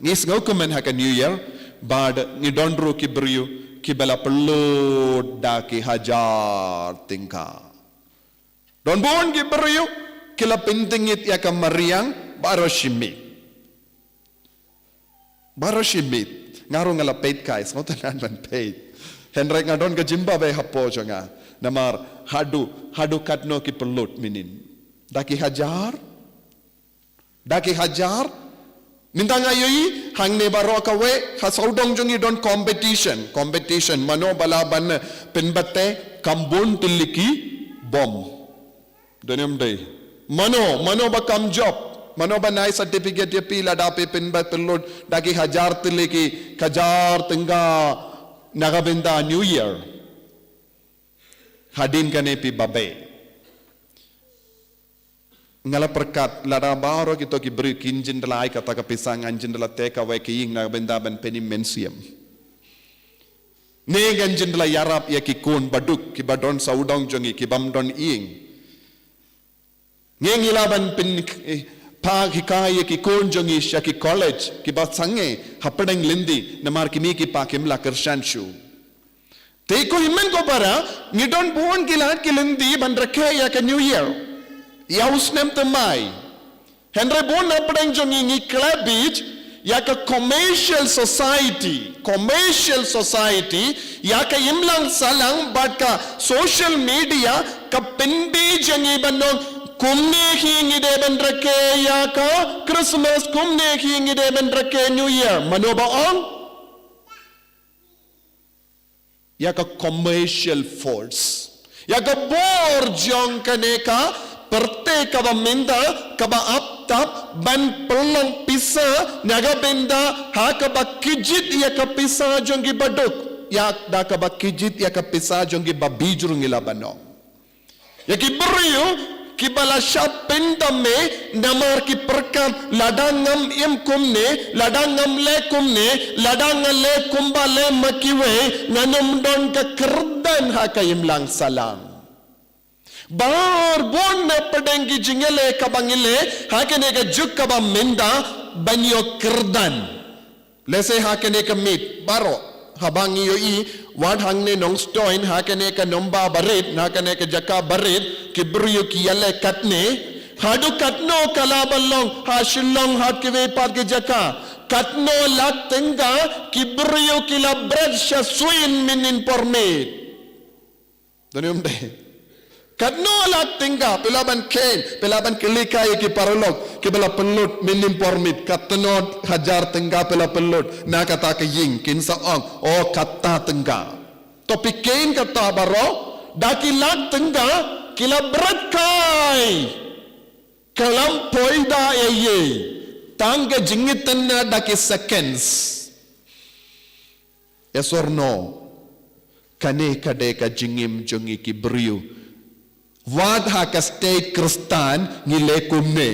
ngi sngewkmen ha ka New Year, bad ngi don ruh ki briew kiba la pynlut da ki hajar tyngka. Don bun ki briew ki la pyntyngit ïa ka mariang baroh shi miet. Baroh shi miet. Nga ruh nga la peit kai, sngewtynnat ban peit. Hynrei nga don ka jingbha bha hapoh jong nga. Namar haduh, haduh katno ki pynlut mynnin? Da ki hajar? Da ki hajar? Mynta nga ïohi hangne baroh kawei, ha sawdong jong ngi don competition, competition, mano ba lah ban pynbeit kam bun tylli ki bom. Don ne ym dei? Mano, mano ba kam job, mano ba nai certificate ïa phi lada phi pynbeit pynlut da ki hajar tylli ki hajar tyngka na ka bynta New Year. Hadien kane phi babe. Nga la pyrkhat lada baroh kito ki briew kin jin da la ai kata ka pisa, ngan jin da la take away ka ïing na ka bynta ban pynim mynsiem. Ne ngan jin da la ïarap ïa ki khun baduk kiba don sawdong jong ngi kibym don ïing. Ngi ngi lah ban pyn, eh, phah hikai ïa ki khun jong ngi sha ki college kiba sangeh hapdeng lynti namar kine ki pa kim lah kyrshan shuh. Te ko hynmen ko para, ngi don bun ki lad ki lynti ban rakhe ïa ka New Year, ïa u snem thymmai. Hynrei bun hapdeng jong ngi ngi khlem bit ïa ka commercial society, commercial society, ïa ka imlang sahlang bad ka social media, ka pynbeit jong ngi ban ong kumne hi ngi dei ban rakhe ïa ka Christmas, kumne hi ngi dei ban rakhe New Year. Mano ba ong? Ïa ka commercial force, ïa ka bor jong kane ka pyrthei kaba mynta kaba ap tap ban pynlong pisa na ka bynta ha kaba kjit ïa ka pisa jong ki baduk, ïa da kaba kjit ïa ka pisa jong ki babi jrong ïa la ban ong. Ïa ki briew kiba la shah pynthame namar ki pyrkhat lada ngam im kumne, lada ngam leh kumne, lada nga leh kumba leh ma kiwei, ngan ym don ka kyrdan ha ka imlang sahlang. Bun na pdeng ki jingïaleh kaba ngi leh ha kane ka juk kaba mynta ban ïoh kyrdan. Lehse ha kane ka miet baroh, haba ngi ïohi wat hangne Nongstoiñ, ha kane ka nomba barit, ha kane ka jaka barit, ki briew ki ïaleh katne. Haduh katno ka lah ban long ha Shillong, ha kiwei pat ki jaka? Katno lak tyngka ki briew ki la bret sha suiñ mynnin por miet? Don ym dei. Katno lak tyngka, phi lah ban kheiñ, phi lah ban kylli ïa ki paralok kiba la pynlut mynnin por miet, katno hajar tyngka phi la pynlut na kata ka ïing? Kin sa ong, o, kata tyngka. To phi kheiñ kata baroh, da ki lak tyngka ki la bret kai. Khlem poi da ei ei. Tang ka jingïatynna da ki seconds. Yes or no? Kane ka dei ka jingim jong ngi ki briew. Wat ha ka state Khristan ngi leh kumne.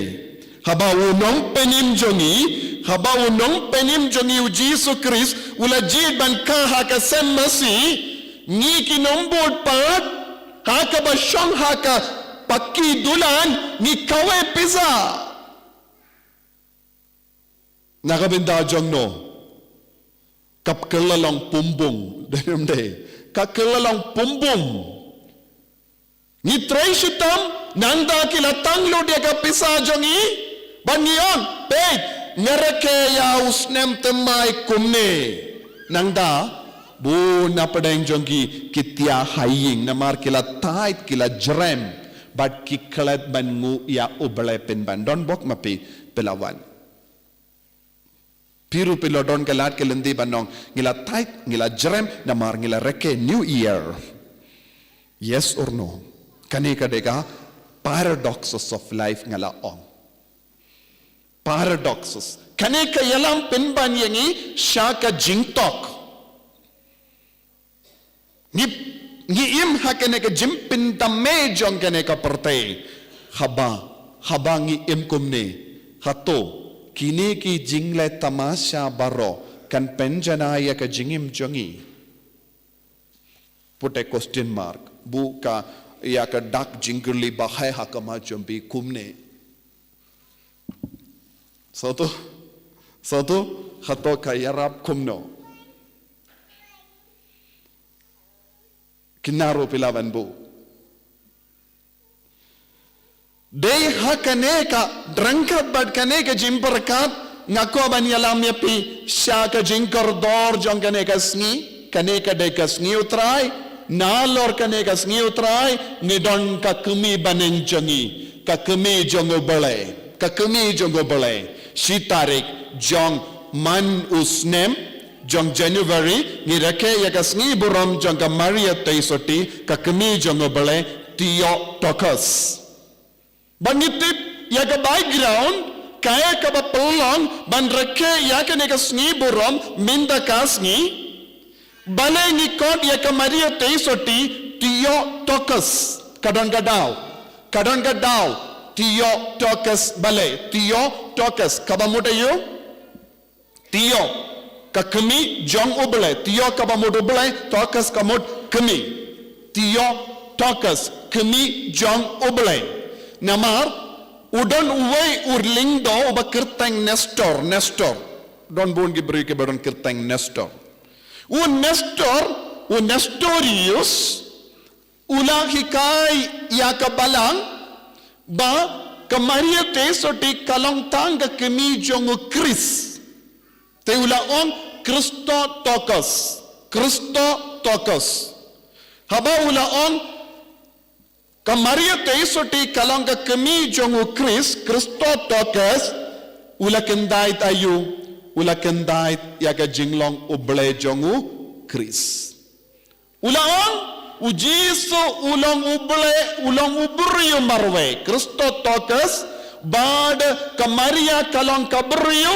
Haba u nongpynim jong ngi, haba u nongpynim jong ngi u Jisu Khrist u la jied ban kha ha ka sem masi, ngi ki nongbud pat, ha kaba shong ha ka paki dulan, ngi kawei pisa. Na ka bynta jong no? Ka kylla long pumbung, don ym dei? Ka kylla long pumbung. Ngi trei shitom, nangta ki la tang lut ïa ka pisa jong ngi, bad ngi ong, peit, nga rakhe ïa u snem thymmai kumne. Nangta, bun na pdeng jong ki, ki thiah ha ïing, namar ki la tied, ki la jrem, bad ki klet ban nguh ïa U Blei pynban. Don bok ma phi, phi la wan. Phi ruh phi la don ka lad ka lynti ban ong, ngi la tied, ngi la jrem, namar ngi la rakhe New Year. Yes or no? Kane ka dei ka paradoxes of life nga la ong. Paradoxes. Kane ka ïalam pynban ïa ngi sha ka jingtok. Ngi, ngi im ha kane ka jingpyndam jong kane ka pyrthei. Haba, haba ngi im kumne, hato kine ki jingleh tamasha baroh kan pynjanai ïa ka jingim jong ngi? Put a question mark. Buh ka, ïa ka dak jingkylli ba hai ha khmat jong phi kumne. Satu, satu, hato ka ïarap kumno? Kine ruh phi lah ban buh. Dei ha kane ka ryngkat bad kane ka jingpyrkhat, nga kwah ban ïalam ïa phi sha ka jingkordor jong kane ka sngi, kane ka dei ka sngi U Trai, nalor kane ka sngi U Trai, ngi don ka kmie bneng jong ngi, ka kmie jong U Blei, ka kmie jong U Blei, shi tarik jong man u snem, jong January, ngi rakhe ïa ka sngi burom jong ka Maria Theisotti, ka kmie jong U Blei, Theotokos. Ba ngi tip ïa ka background, kaei kaba pynlong ban rakhe ïa kane ka sngi burom mynta ka sngi? Balei ngi khot ïa ka Maria Theisotti Theotokos? Ka don ka daw, ka don ka daw. Theotokos balei? Theotokos kaba mut aïu? Theo, ka kmie jong U Blei. Theo kaba mut U Blei, tokos ka mut kmie. Theotokos, kmie jong U Blei. Namar u don uwei u lyngdoh uba kyrteng Nestor, Nestor. Don bun ki briew kiba don kyrteng Nestor. U Nestor, u Nestorius, u la hikai ïa ka balang ba ka Maria Theisotti ka long tang ka kmie jong U Khrist. Te u la ong Christotokos, Christotokos. Haba u la ong ka Maria Theisotti ka long ka kmie jong U Khrist, Christotokos, u la kyntait aïu? U la kyntait ïa ka jinglong U Blei jong U Khrist. U la ong, U Jisu u long U Blei, u long u briew marwei, Christotokos, bad ka Maria ka long ka briew,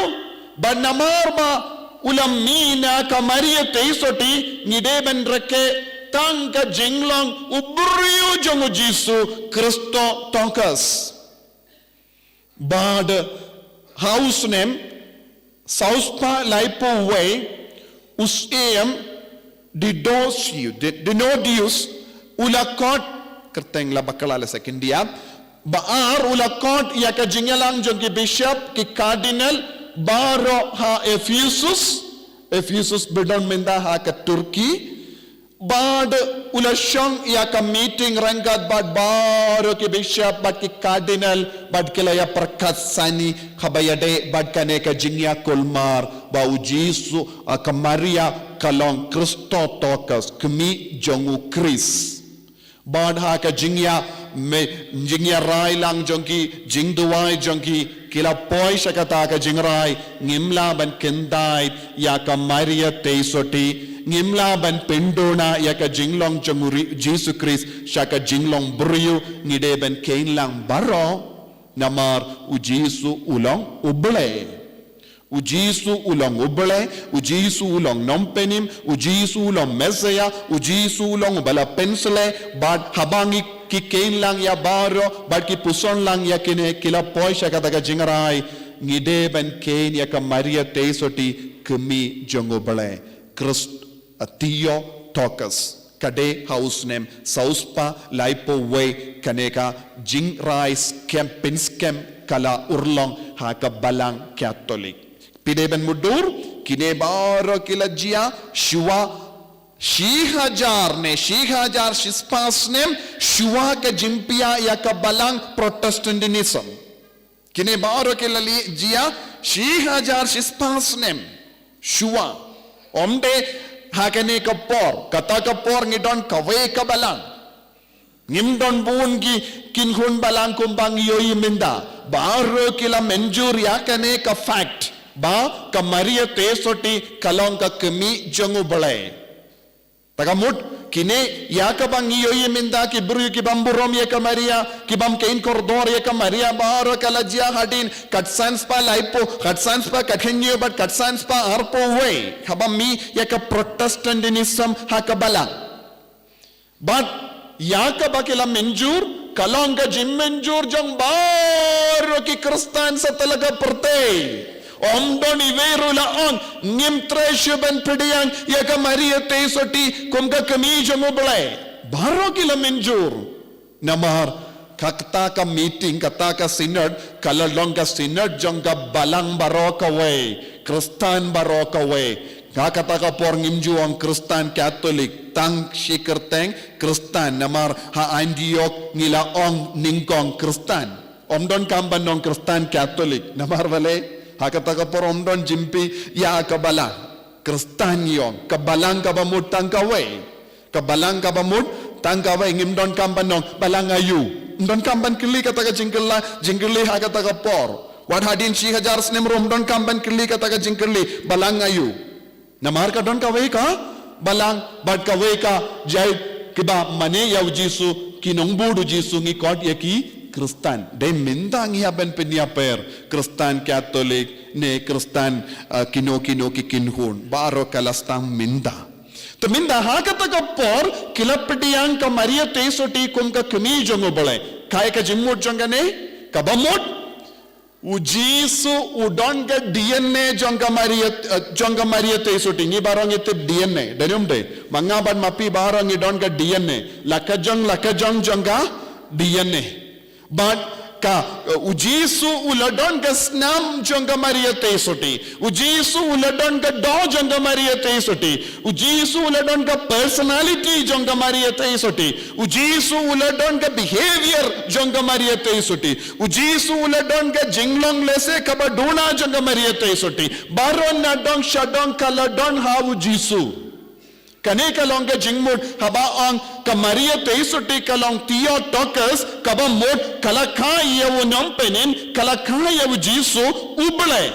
bad namar ba u la mih na ka Maria Theisotti, ngi dei ban rakhe tang ka jinglong u briew jong U Jisu, Christotokos. Bad ha u snem saw spah laiphew wei, u syiem Diodosius, Di-, Dionysius, u la khot kyrteng la bakla la sa kyndiap. Ba ar, u la kot ïa ka jingïalang jong ki bishop, ki cardinal baroh ha Ephesus. Ephesus ba don mynta ha ka Turkey. Bad u la shong ïa ka meeting ryngkat bad baroh ki bishop bad ki cardinal bad ki la ïa pyrkhat sani haba ïadei bad kane ka jingïakulmar ba u Jisu, ah, ka Maria ka long Christotokos, kmie jong u Khrist. Bad ha ka jingïa me, jingïarai lang jong ki, jingduwai jong ki, ki la poi sha kata ka jingrai, ngim lah ban kyntait ïa ka Maria Theisotti, ngim lah ban pynduna ïa ka jinglong jong u Ri-, Jisu Khrist sha ka jinglong briew, ngi dei ban kheiñ lang baroh, namar u Jisu u long u Blei. U Jisu u long u Blei, u Jisu u long Nongpynim, u Jisu u long Messiah, u Jisu u long uba la pynshlei, bad haba ngi ki kheiñ lang ïa baroh, bad ki puson lang ïa kine, ki la poi sha kata ka jingrai, ngi dei ban kheiñ ïa ka Maria Theisotti, kmie jong u Blei. Christotokos. Ka dei ha u snem saw spah laiphew wei kane ka jingrai skhem, pynskhem ka la urlong ha ka Balang Katholik. Phi dei ban mutdur, kine baroh ki la jia shuwa shi hajar ne shi hajar shi spah snem shuwa ka jingpia ïa ka Balang Protestantism. Kine baroh ki la leit jia shi hajar shi spah snem shuwa. Ym dei ha kane ka por, kata ka por ngi don kawei ka balang. Ngim don bun ki kynhun balang kumba ngi ïohi mynta. Baroh ki la mynjur ïa kane ka fact ba ka Maria Theisotti ka long ka kmie jong u Blei. Ta ka mut, kine ïa kaba ngi ïohi mynta ki briew ki bym burom ïa ka Maria, ki bym kheiñ kordor ïa ka Maria, baroh ka la jia hadien khatsan spah laiphew, khatsan spah khathynñiew bad khatsan spah arphew wei. Haba mih ïa ka Protestantism ha ka balang. Bad ïa kaba ki la mynjur, ka long ka jingmynjur jong baroh ki Khristan sa tylli ka pyrthei. Ym don iwei ruh la ong, ngim treh shuh ban pdiang ïa ka Maria Theisotti kum ka kmie jong u Blei. Baroh ki la mynjur. Namar kata ka meeting, kata ka synod, ka la long ka synod jong ka balang baroh kawei, Khristan baroh kawei. Ka kata ka por ngim ju ong Khristan Katholik, tang shi kyrteng Khristan, namar ha Antioch ngi la ong nyngkong Khristan. Ym don kam ban ong Khristan Katholik, namar balei, ha kata ka por ym don jingpyni ïa ka balang. Khristan ngi ong, ka balang kaba mut tang kawei. Ka balang kaba mut tang kawei, ngim don kam ban ong balang aïu. Ym don kam ban kylli kata ka jingkylli, jingkylli ha kata ka por. Wat hadien shi hajar snem ruh ym don kam ban kylli kata ka jingkylli, balang aïu. Namar ka don kawei ka balang, bad kawei ka jaid kiba mane ïa u Jisu, ki nongbud u Jisu, ngi khot ïa ki Khristan. Dei mynta ngi hap ban pynïapher, Khristan Katholik ne Khristan, ah, kino kino ki kynhun. Baroh ka la sdang mynta. Te mynta ha kata ka por ki la pdiang ka Maria Theisotti kum ka kmie jong u Blei. Kaei ka jingmut jong kane? Kaba mut, u Jisu u don ka D N A jong ka Maria, eh, jong ka Maria Theisotti. Ngi baroh ngi tip D N A, dei ne ym dei? Ma nga bad ma phi baroh ngi don ka D N A. La ka jong, la ka jong jong ka D N A. Bad ka, eh, u Jisu u la don ka snam jong ka Maria Theisotti. U Jisu u la don ka doh jong ka Maria Theisotti. U Jisu u la don ka personality jong ka Maria Theisotti. U Jisu u la don ka behavior jong ka Maria Theisotti. U Jisu u la don ka jinglong lehse kaba duna jong ka Maria Theisotti. Baroh nadong shadong ka la don ha u Jisu. Kane ka long ka jingmut haba ong ka Maria Theisotti ka long Theotokos, kaba mut ka la kha ïa u Nongpynim, ka la kha ïa u Jisu u Blei.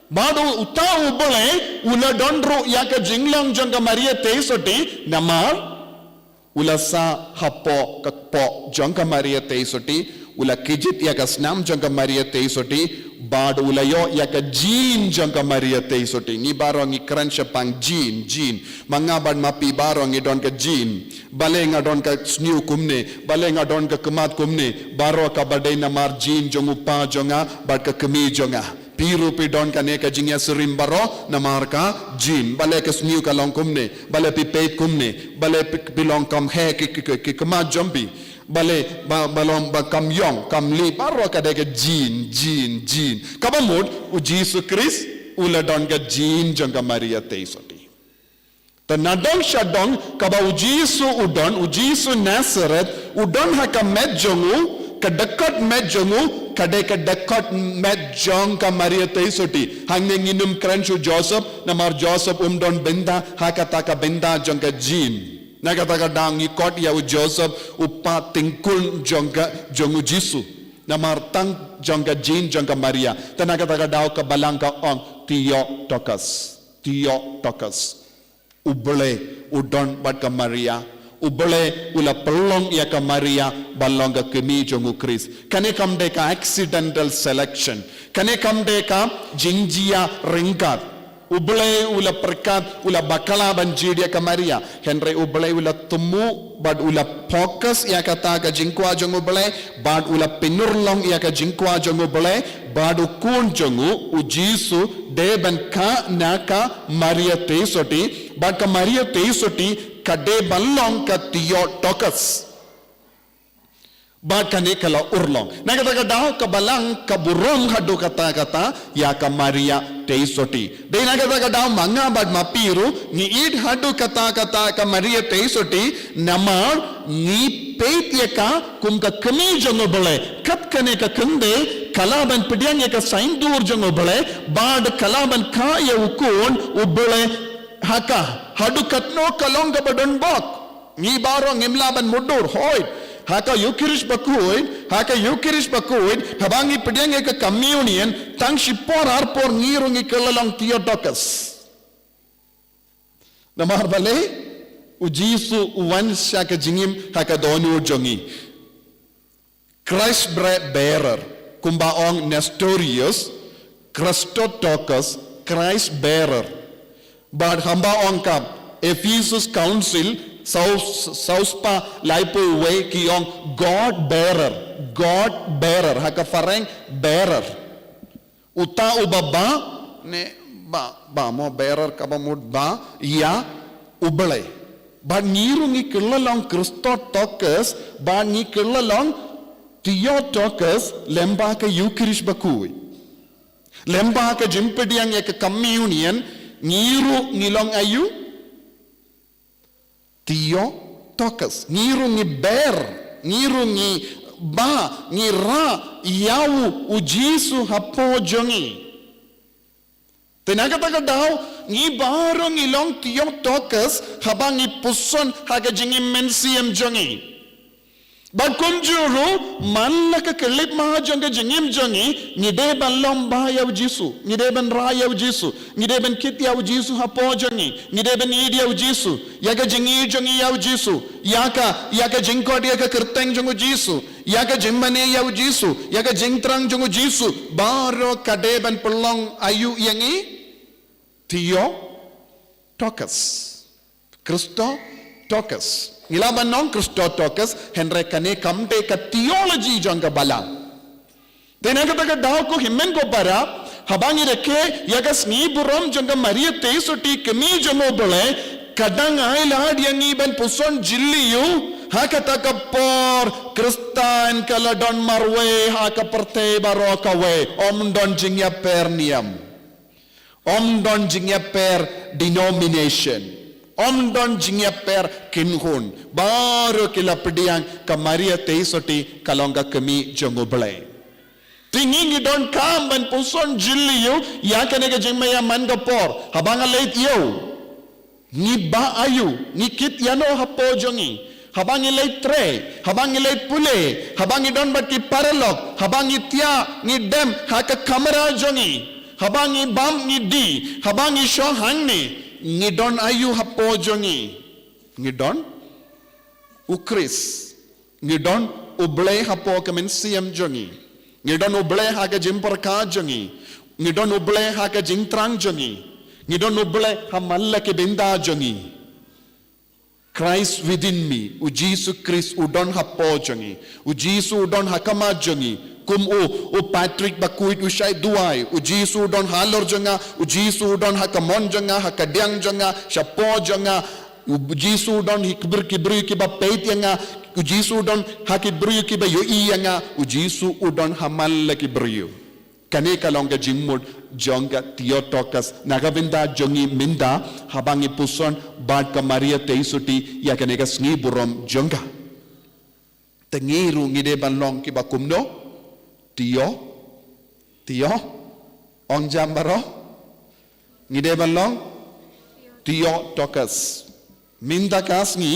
Bad uta u Blei u la don ruh ïa ka jinglong jong ka Maria Theisotti, namar u la sah hapoh ka kpoh jong ka Maria Theisotti, u la kjit ïa ka snam jong ka Maria Theisotti, bad u la ïoh ïa ka gene jong ka Maria Theisotti. Ngi baroh ngi kren shaphang gene, gene. Ma nga bad ma phi baroh ngi don ka gene. Balei nga don ka sniew kumne, balei nga don ka khmat kumne, baroh kaba dei namar gene jong u pa jong nga bad ka kmie jong nga. Phi ruh phi don kane ka jingïasyriem baroh namar ka gene. Balei ka sniew ka long kumne, balei phi peit kumne, balei phi, phi long kham heh ki, ki, ki, ki khmat jong phi. Balei, ba, ba long, ba kam ïong, kam lih, baroh ka dei ka gene, gene, gene. Kaba mut, u Jisu Khrist, u la don ka gene jong ka Maria Theisotti. Te nadong shadong, kaba u Jisu u don, u Jisu Nazareth, u don ha ka met jong u, ka dkhot met jong u, ka dei ka dkhot met jong ka Maria Theisotti. Hangne ngin ym kren sha u Joseph, namar Joseph um don bynta, ha kata ka bynta jong ka gene. Na kata ka daw ngi khot ïa u Joseph, u pa tyngkhuh jong ka, jong u Jisu. Namar tang jong ka gene jong ka Maria. Te na kata ka daw ka Balang ka ong Theotokos. Theotokos. U Blei, u don bad ka Maria. U Blei, u la pynlong ïa ka Maria, ban long ka kmie jong u Khrist. Kane kam dei ka accidental selection. Kane kam dei ka jingjia ryngkat. U Blei, u la pyrkhat, u la bakla ban jied ïa ka Maria. Hynrei u Blei, u la thmu, bad u la focus ïa kata ka jingkwah jong u Blei, bad u la pynurlong ïa ka jingkwah jong u Blei, bad u khun jong u, u Jisu, dei ban kha na ka Maria Theisotti, bad ka Maria Theisotti, ka dei ban long ka Theotokos. Bad kane ka la urlong. Na kata ka daw ka Balang ka burom haduh katta katta, ïa ka Maria Theisotti. Dei na kata ka daw ma nga bad ma phi ruh, ngi ïeit haduh katta katta ka Maria Theisotti, namar ngi peit ïa ka, kum ka kmie jong u Blei. Kat kane ka khyndai, ka la ban pdiang ïa ka syndur jong u Blei, bad ka la ban kha ïa u khun, u Blei ha ka, haduh katno ka long kaba donbok. Ngi baroh ngim lah ban mutdur, hooid. Ha ka Ïukharist bakhuid, ha ka Ïukharist bakhuid, haba ngi pdiang ïa ka communion, tang shipor arpor ngi ruh ngi kylla long Theotokos. Namar balei, u Jisu u wan sha ka jingim ha ka dohnud jong ngi. Christ bre-, bearer, kumba ong Nestorius, Christotokos, Christ bearer. Bad hamba ong ka Ephesus Council, saw, saw spah laiphew wei ki ong God bearer, God bearer, ha ka phareng bearer. Uta uba ba, ne ba, ba mo bearer kaba mut ba, ïa u Blei. Bad ngi ruh ngi kylla long Christotokos, bad ngi kylla long Theotokos, lyngba ka Ïukharist bakhuid. Lyngba ka jingpdiang ïa ka communion, ngi ruh ngi long aïu? Theotokos, ngi ruh ngi ber, ngi ruh ngi ba, ngi rah, ïa u, u Jisu hapoh jong ngi. Te na kata ka daw, ngi baroh ngi long Theotokos, haba ngi puson ha ka jingim mynsiem jong ngi. Bad kumjuh ruh, man la ka khyllipmat jong ka jingim jong ngi, ngi dei ban long ba ïa u Jisu, ngi dei ban rah ïa u Jisu, ngi dei ban kit ïa u Jisu hapoh jong ngi, ngi dei ban ïeit ïa u Jisu, ïa ka jingïeit jong ngi ïa u Jisu, ïa ka, ïa ka jingkhot ïa ka kyrteng jong u Jisu, ïa ka jingmane ïa u Jisu, ïa ka jingthrang jong u Jisu, baroh ka dei ban pynlong aïu ïa ngi? Theotokos. Christotokos. Ngi lah ban ong Christotokos, hynrei kane kam dei ka theology jong ka Balang. Te na kata ka daw ko hynmen ko para, haba ngi rakhe ïa ka sngi burom jong ka Maria Theisotti kmie jong u Blei, ka dang ailad ïa ngi ban puson jylliew, ha kata ka por Khristan ka la don marwei ha ka pyrthei baroh kawei, ym don jingïapher niam. Ym don jingïapher denomination. Ym don jingïapher kynhun. Baroh ki la pdiang ka Maria Theisotti ka long ka kmie jong u Blei. Te ngi ngi donkam ban puson jylliew ïa kane ka jingmyntoi man ka por. Haba nga leit ïew, ngi ba aïu, ngi kit ïano hapoh jong ngi? Haba ngi leit trei, haba ngi leit pule, haba ngi don bad ki paralok, haba ngi thiah, ngi dem ha ka kamra jong ngi, haba ngi bam ngi dih, haba ngi shoh hangne, ngi don aïu hapoh jong ngi? Ngi don u Khrist. Ngi don u Blei hapoh ka mynsiem jong ngi. Ngi don u Blei ha ka jingpyrkhat jong ngi. Ngi don u Blei ha ka jingthrang jong ngi. Ngi don u Blei ha man la ki bynta jong ngi. Christ within me, u Jisu Khrist u don hapoh jong ngi, u Jisu u don ha khmat jong ngi, kum u, u Patrick bakhuid u shait duwai, u Jisu u don halor jong nga, u Jisu u don ha ka mon jong nga, ha ka diang jong nga, shapoh jong nga, u Jisu u don hi ki briew ki briew kiba peit ïa nga, U Jisu u don ha ki briew kiba ïohi ïa nga, u Jisu u don ha man la ki briew. Kane ka long ka jingmut jong ka Theotokos. Na ka bynta jong ngi mynta, haba ngi puson bad ka Maria Theisotti ïa kane ka sngi burom jong ka, te ngi ruh ngi dei ban long kiba kumno? Theo, Theo, ong jam baroh. Ngi dei ban long Theotokos. Mynta ka sngi,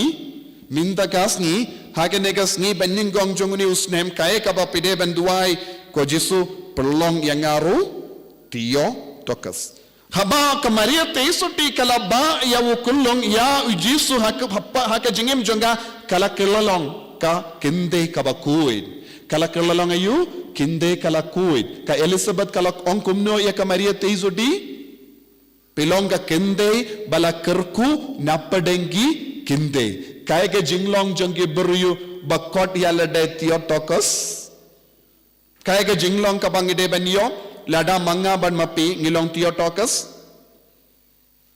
mynta ka sngi, ha kane ka sngi ba nyngkong jong une u snem, kaei kaba phi dei ban duwai, ko Jisu, pynlong ïa nga ruh Theotokos. Haba ka Maria Theisotti ka la bah ïa u khyllung ïa u Jisu ha ka, ha ka jingim jong ka, ka la kylla long ka khyndai kaba khuid. Ka la kylla long aïu? Khyndai ka la khuid. Ka Elizabeth ka la ong kumno ïa ka Maria Theisotti? Phi long ka khyndai ba la kyrkhu na pdeng ki khyndai. Kaei ka jinglong jong ki briew ba khot ïa lade Theotokos? Kaei ka jinglong kaba ngi dei ban ïoh lada ma nga bad ma phi ngi long Theotokos?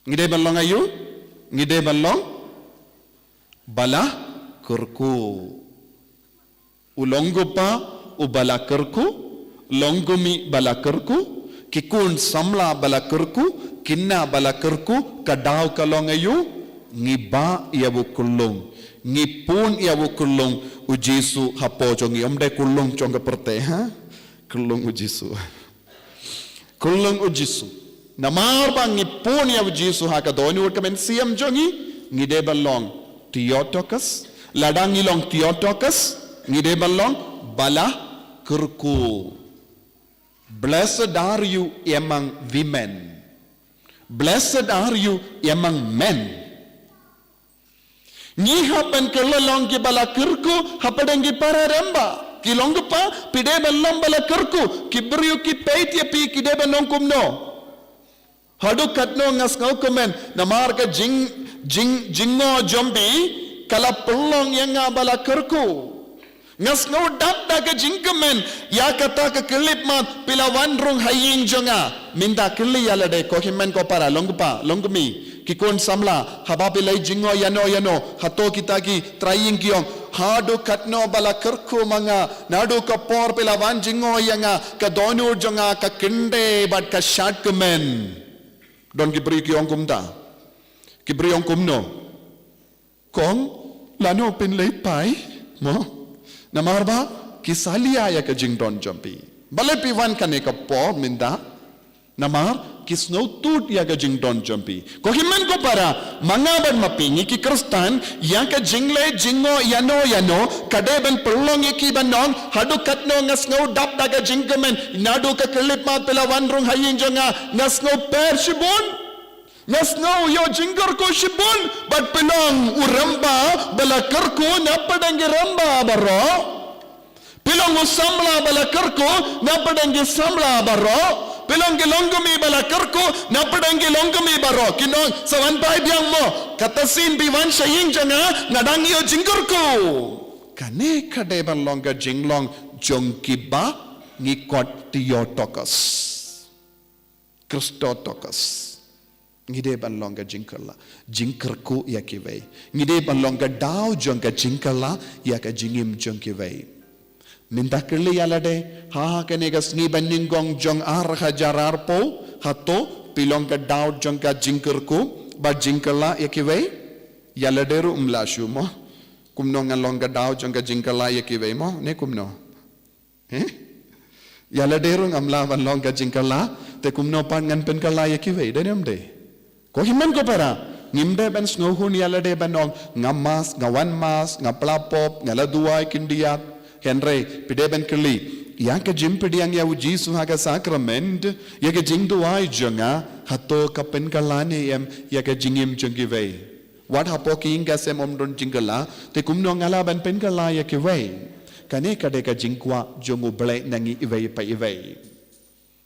Ngi dei ban long aïu? Ngi dei ban long ba la kyrkhu. U long u kpa uba la kyrkhu, long u mih ba la kyrkhu, ki khun samla ba la kyrkhu, ki khynnah ba la kyrkhu, ka daw ka long aïu? Ngi bah ïa u khyllung, ngi pun ïa u khyllung u Jisu hapoh jong ngi. Ym dei khyllung jong ka pyrthei, ha? Khyllung u Jisu. Khyllung u Jisu. Namar ba ngi pun ïa u Jisu ha ka dohnud ka mynsiem jong ngi, ngi dei ban long Theotokos. Lada ngi long Theotokos, ngi dei ban long ba la kyrkhu. Blessed are you among women. Blessed are you among men. Ngi hap ban kylla long kiba la kyrkhu hapdeng ki para rangbah. Ki long u kpa, phi dei ban long ba la kyrkhu. Ki briew ki peit ïa phi ki dei ban ong kumno? Haduh katno nga sngewkmen namar ka jing, jing, jingngeit jong phi ka la pynlong ïa nga ba la kyrkhu. Nga sngew dap da ka jingkmen ïa kata ka khyllipmat phi la wan rung ha ïing jong nga. Mynta kylli ïa lade, ko hynmen ko para, long u kpa, long u kmie, ki khun samla, haba phi la jingngeit ïano ïano, hato kita ki trai ïing ki ong, haduh katno ba la kyrkhu ma nga, naduh ka por phi la wan jingngeit ïa nga, ka dohnud jong nga ka khyndai bad ka shadkmen. Don ki briew ki ong kumta. Ki briew ong kumno? Kong, lano phin leit phai, mo? Namar ba ki salia ïa ka jingdon jong phi. Balei phi wan kane ka por mynta? Namar ki sngewthuh ïa ka jingdon jong phi. Ko hynmen ko para, ma nga bad ma phi ngi ki Khristan, ïa ka jingleh jingngeit ïano ïano ka dei ban pynlong ïa ki ban ong, haduh katno nga sngew dap da ka jingkmen, naduh ka khyllipmat phi la wan rung ha ïing jong nga, nga sngew pher shibun. Nga sngew ïoh jingkyrkhu shibun, bad phi long u rangbah ba la kyrkhu na pdeng ki rangbah baroh. Phi long u samla ba la kyrkhu na pdeng ki samla baroh. Phi long ki longkmie ba la kyrkhu na pdeng ki longkmie baroh. Kin ong, sa wan phai biang mo, kata sien phi wan sha ïing jong nga, nga dang ïoh jingkyrkhu. Kane ka dei ban long ka jinglong jong kiba ngi khot Theotokos. Christotokos. Ngi dei ban long ka jingkylla, jingkyrkhu ïa kiwei. Ngi dei ban long ka daw jong ka jingkylla ïa ka jingim jong kiwei. Mynta kylli ïa lade, ha kane ka sngi ba nyngkong jong ar hajar arphew, hato phi long ka daw jong ka jingkyrkhu bad jingkylla ïa kiwei? Ïa lade ruh ym lah shuh mo. Kumno ngan long ka daw jong ka jingkylla ïa kiwei mo, ne kumno? He? Ïa lade ruh ngam lah ban long ka jingkylla, te kumno pat ngan pynkylla ïa kiwei, dei ne ym dei? Ko hynmen ko para, ngim dei ban sngewhun ïa lade ban ong, nga mass, nga wan mass, nga pla pop, nga la duwai khyndiat. Hynrei phi dei ban kylli, ïa ka jingpdiang ïa u Jisu ha ka sakrament, ïa ka jingduwai jong nga, hato ka pynkylla ne em ïa ka jingim jong kiwei? Wat hapoh ka ïing ka sem ym don jingkylla, te kumno nga lah ban pynkylla ïa kiwei? Kane ka dei ka jingkwah jong U Blei na ngi iwei pa iwei.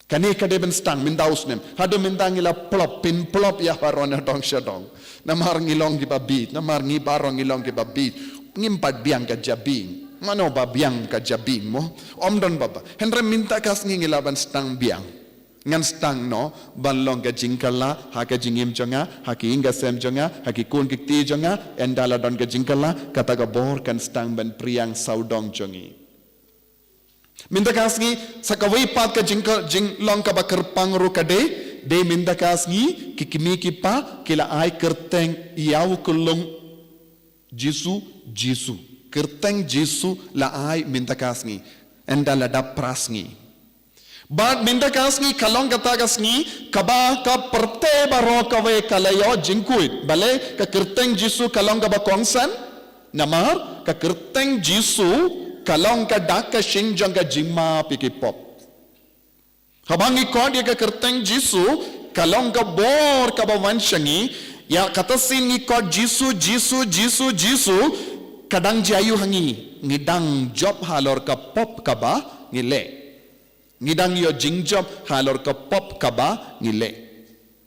Kane ka dei ban sdang mynta u snem. Haduh mynta ngi la plop, pynplop ïa baroh na dong sha dong. Namar ngi long kiba bieit, namar ngi baroh ngi long kiba bieit. Ngim pat biang ka jabieng. Mano ba biang ka jabieng mo? Ym don ba ba. Hynrei mynta ka sngi ngi lah ban sdang biang. Ngan sdang noh ban long ka jingkylla ha ka jingim jong nga, ha ki ïing ka sem jong nga, ha ki khun ki kti jong nga, ynda la don ka jingkylla, kata ka bor kan sdang ban pdiang sawdong jong ngi. Mynta ka sngi, sa kawei pat ka jingka-, jinglong kaba kyrpang ruh ka dei, dei mynta ka sngi, ki kmie ki kpa, ki la ai kyrteng ïa u khyllung Jisu, Jisu. Kyrteng Jisu la ai mynta ka sngi. Ynda la dap phra sngi. Bad mynta ka sngi ka long kata ka sngi, kaba ka pyrthei baroh kawei ka la ïoh jingkhuid. Balei ka kyrteng Jisu ka long kaba kongsan? Namar ka kyrteng Jisu ka long ka dak ka shin jong ka jingmap ïa ki pop. Haba ngi khot ïa ka kyrteng Jisu, ka long ka bor kaba wan sha ngi, ïa kata sien ngi khot Jisu, Jisu, Jisu, Jisu, ka dang jia aiu ha ngi, ngi dang jop halor ka pop kaba ngi leh. Ngi dang ïoh jingjop halor ka pop kaba ngi leh.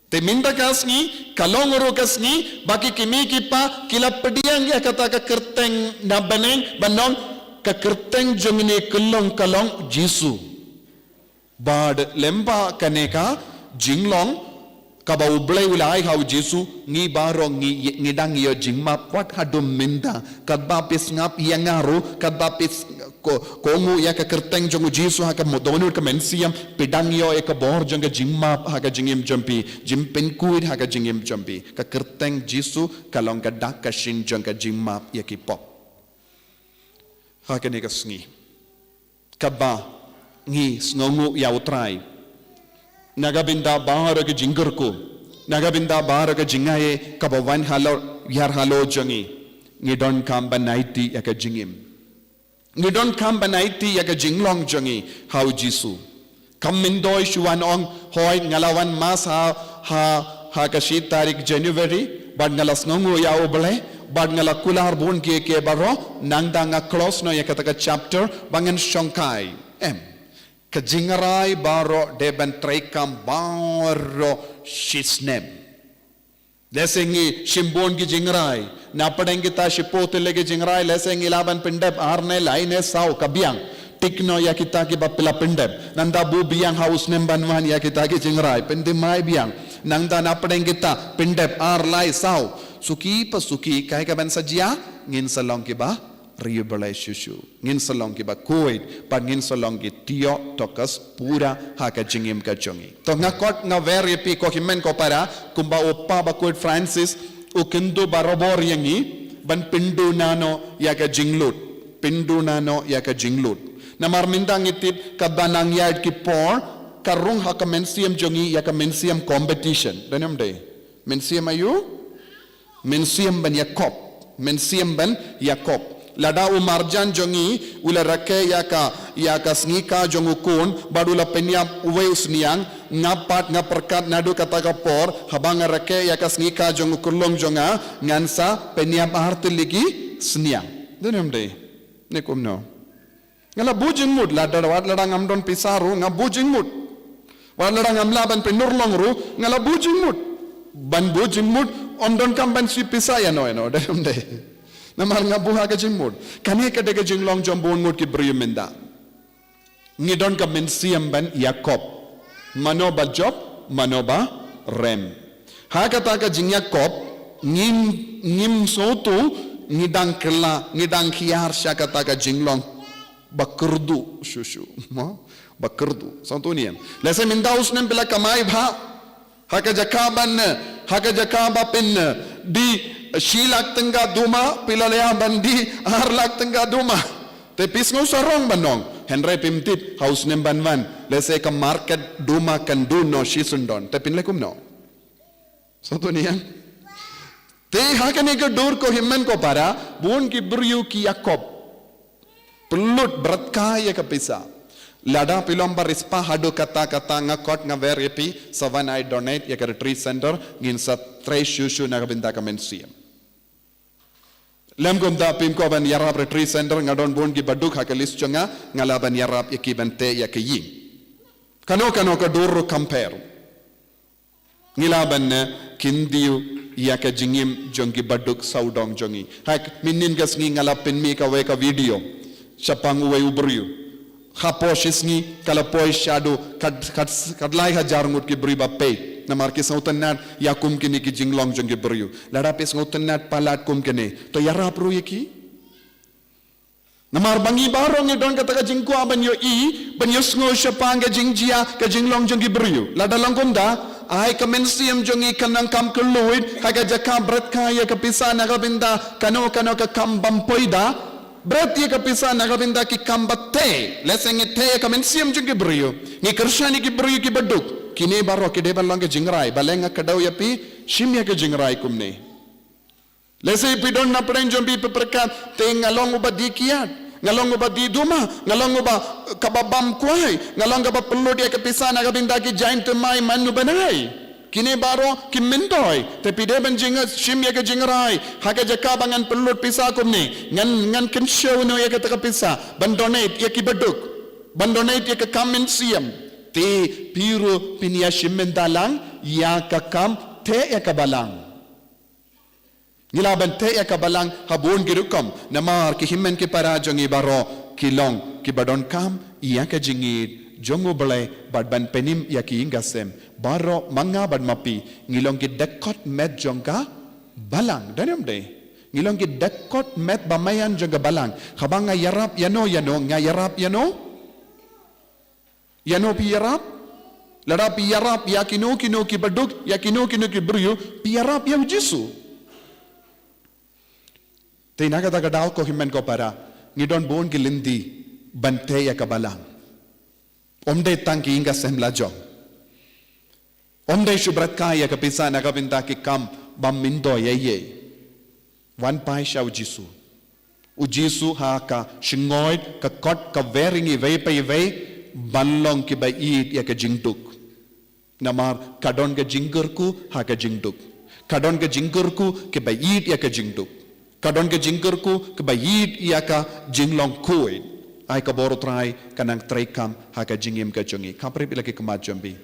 Te mynta ka sngi, ka long ruh ka sngi, ba ki kmie ki kpa, ki la pdiang ïa kata ka kyrteng na bneng, ban ong ka kyrteng jong ngi khyllung ka long Jisu. Bad lyngba kane ka jinglong, kaba U Blei u la ai ha u Jisu, ngi baroh ngi, ngi dang ïoh jingmap wat haduh mynta, katba phi sngap ïa nga ruh, katba phi s-, ko, kohnguh ïa ka kyrteng jong u Jisu ha ka mo-, dohnud ka mynsiem, phi dang ïoh ïa ka bor jong ka jingmap ha ka jingim jong phi, jingpynkhuid ha ka jingim jong phi. Ka kyrteng Jisu, ka long ka dak ka shin jong ka jingmap ïa ki pop. Ha kane ka sngi. Katba ngi sngewnguh ïa U Trai. Na ka bynta baroh ka jingkyrkhu. Na ka bynta baroh ka jingaiei kaba wan halor, ïar halor jong ngi. Ngi donkam ban aiti ïa ka jingim. Ngi donkam ban aiti ïa ka jinglong jong ngi ha u Jisu. Kam myntoi shuh ban ong, hooid nga la wan mass ha, ha, ha ka shi tarik January, bad nga la sngewnguh ïa U Blei, bad nga la kular bun kiei kiei baroh, nangta nga close noh ïa kata ka chapter, ba ngan shongkai. Em. Ka jingrai baroh dei ban treikam baroh shisnem. Lehse ngi shim bun ki jingrai. Na pdeng kita shiphew tylli ki jingrai, lehse ngi lah ban pyndep ar ne lai ne saw ka biang. Tik noh ïa kita kiba phi la pyndep. Nangta buh biang ha u snem ban wan ïa kita ki jingrai. Pynthymmai biang. Nangta na pdeng kita pyndep ar lai saw. Suki pa suki kaei kaban sa jia, ngin sa long kiba riewblei shuh shuh. Ngin sa long kiba khuid, bad ngin sa long ki tiok tokas pura ha ka jingim ka jong ngi. To nga khot nga wer ïa phi ko hynmen ko para, kumba u Papa Bakhuid Francis, u kyntu barabor ïa ngi, ban pynduna noh ïa ka jinglut. Pynduna noh ïa ka jinglut. Namar mynta ngi tip katba nang ïaid ki por, ka rung ha ka mynsiem jong ngi ïa ka mynsiem competition. Dei ne ym dei? Mynsiem aiu? Mynsiem ban ïakhop, mynsiem ban ïakhop. Lada u marjan jong ngi, u la rakhe ïa ka, ïa ka sngi kha jong u khun, bad u la pynïap uwei u sniang, nga pat nga pyrkhat naduh kata ka por, haba nga rakhe ïa ka sngi kha jong u khyllung jong nga, ngan sa pynïap ar tylli ki sniang. Dei ne ym dei? Ne kumno? Nga la buh jingmut, lada wat lada ngam don pisa ruh, nga buh jingmut. Wat lada ngam lah ban pynurlong ruh, nga la buh jingmut. Ban buh jingmut, ym donkam ban shim pisa ïano ïano, dei ne ym dei? Namar nga buh ha ka jingmut. Kane ka dei ka jinglong jong bun ngut ki briew mynta. Ngi don ka mynsiem ban ïakhop. Mano ba jop, mano ba rem. Ha kata ka jingïakhop, ngim, ngim sngewthuh, ngi dang kylla, ngi dang hiar sha kata ka jinglong ba kyrduh shuh shuh. Mo? Ba kyrduh. Sngewthuh ne em? Lehse mynta u snem phi la kamai bha. Ha ka jaka ban, ha ka jaka ba phin die shi lak tyngka duma, phi la ïa ban die ar lak tyngka duma. Te phi sngew sarong ban ong. Hynrei phim tip ha u snem ban wan. Lehse ka market duma kan duh noh shi syndon. Te phin leh kumno? Sngewthuh ne em? Te ha kane ka dur ko hynmen ko para, bun ki briew ki ïakhop. Pynlut bret kai ïa ka pisa. Lada phi long ba riewspah haduh katta katta nga khot nga wer ïa phi, sa wan ai donate ïa ka retreat center, ngin sa trei shuh shuh na ka bynta ka mynsiem. Lym kumta phim kwah ban ïarap retreat center, nga don bun kiba duk ha ka list jong nga, nga lah ban ïarap ïa ki ban teh ïa ka ïing. Kano kano ka dur ruh compare. Ngi lah ban, eh, kyntiew ïa ka jingim jong kiba duk sawdong jong ngi. Hak mynhynnin ka sngi nga la pynmih kawei ka video shaphang uwei u briew. Hapoh shi sngi ka la poi shaduh kat, kat, kat lai hajar ngut ki briew ba peit. Namar ki sngewtynnad ïa kum kine ki jinglong jong ki briew. Lada phi sngewtynnad palat kum kine, to ïarap ruh ïa ki. Namar ba ngi baroh ngi don kata ka jingkwah ban ïohi, ban ïohsngew shaphang ka jingjia, ka jinglong jong ki briew. Lada long kumta, ai ka mynsiem jong ngi kan nang kam kylluid ha ka jaka bret kai ïa ka pisa na ka bynta kano kano ka kam bym poi da. Bret ïa ka pisa na ka bynta ki kam ba teh. Lehse ngi teh ïa ka mynsiem jong ki briew, ngi kyrshan ïa ki briew kiba duk. Kine baroh ki dei ban long ka jingrai. Balei nga kdew ïa phi, shim ïa ka jingrai kumne. Lehse phi don na pdeng jong phi, phi pyrkhat, te nga long uba die kiad, nga long uba die duma, nga long uba, eh, kaba bam kwai, nga long kaba pynlut ïa ka pisa na ka bynta ki jaiñ thymmai man u bnai. Kine baroh kim myntoi. Te phi dei ban jing, shim ïa ka jingrai ha ka jaka ba ngan pynlut pisa kumne, ngan, ngan kynshew noh ïa kata ka pisa ban donate ïa kiba duk, ban donate ïa ka kam mynsiem. Te phi ruh phin ïa shim mynta lang ïa ka kam teh ïa ka balang. Ngi lah ban teh ïa ka balang ha bun ki rukom. Namar ki hynmen ki para jong ngi baroh ki long kiba donkam ïa ka jingïeit jong U Blei bad ban pynim ïa ki ïing ka sem. Baroh ma nga bad ma phi ngi long ki dkhot met jong ka balang. Dei ne ym dei? Ngi long ki dkhot met ba maïan jong ka balang. Haba nga ïarap ïano ïano, nga ïarap ïano? Ïano phi ïarap? Lada phi ïarap ïa kino kino kiba duk, ïa kino kino ki briew, phi ïarap ïa U Jisu. Te na kata ka daw ko hynmen ko para, ngi don bun ki lynti ban teh ïa ka balang. Ym dei tang ki ïing ka sem la jong. Ym dei shu bret kai ïa ka pisa na ka bynta ki kam bym myntoi ei ei. Wan phai sha U Jisu. U Jisu ha ka shyngoid, ka kot, ka wer ïa ngi iwei pa iwei ban long kiba ïeit ïa ka jingduk. Namar ka don ka jingkyrkhu ha ka jingduk. Ka don ka jingkyrkhu kiba ïeit ïa ka jingduk. Ka don ka jingkyrkhu kiba ïeit ïa ka jinglong khuid. Ai ka bor U Trai ka nang treikam ha ka jingim ka jong ngi. Kham rit ïa la ki khmat jong phi.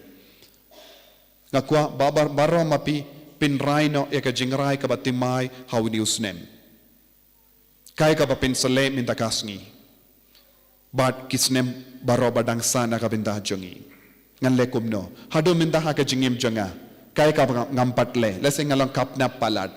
Nga kwah ba, ba, baroh ma phi phin rai noh ïa ka jingrai kaba thymmai ha une u snem. Kaei kaba phin sa leh mynta ka sngi bad ki snem baroh ba dang sah na ka bynta jong ngi. Ngan leh kumno haduh mynta ha ka jingim jong nga? Kaei kaba nga, ngam pat leh? Lehse nga long kapnap palat.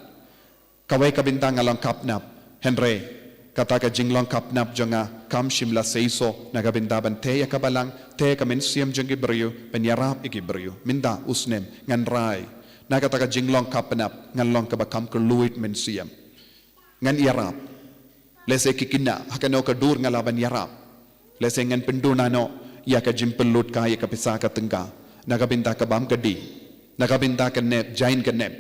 Kawei ka bynta nga long kapnap, hynrei kata ka jinglong kapnap jong nga kam shym la seisoh na ka bynta ban teh ïa ka balang, teh ïa ka mynsiem jong ki briew, ban ïarap ïa ki briew. Mynta u snem ngan rai na kata ka jinglong kapnap, ngan long kaba kham kylluid mynsiem. Ngan ïarap. Lehse ki khynnah ha kano ka dur nga lah ban ïarap. Lehse ngan pynduna noh ïa ka jingpynlut kai ïa ka pisa ka tyngka na ka bynta ka bam ka dih, na ka bynta ka nep, jaiñ ka nep,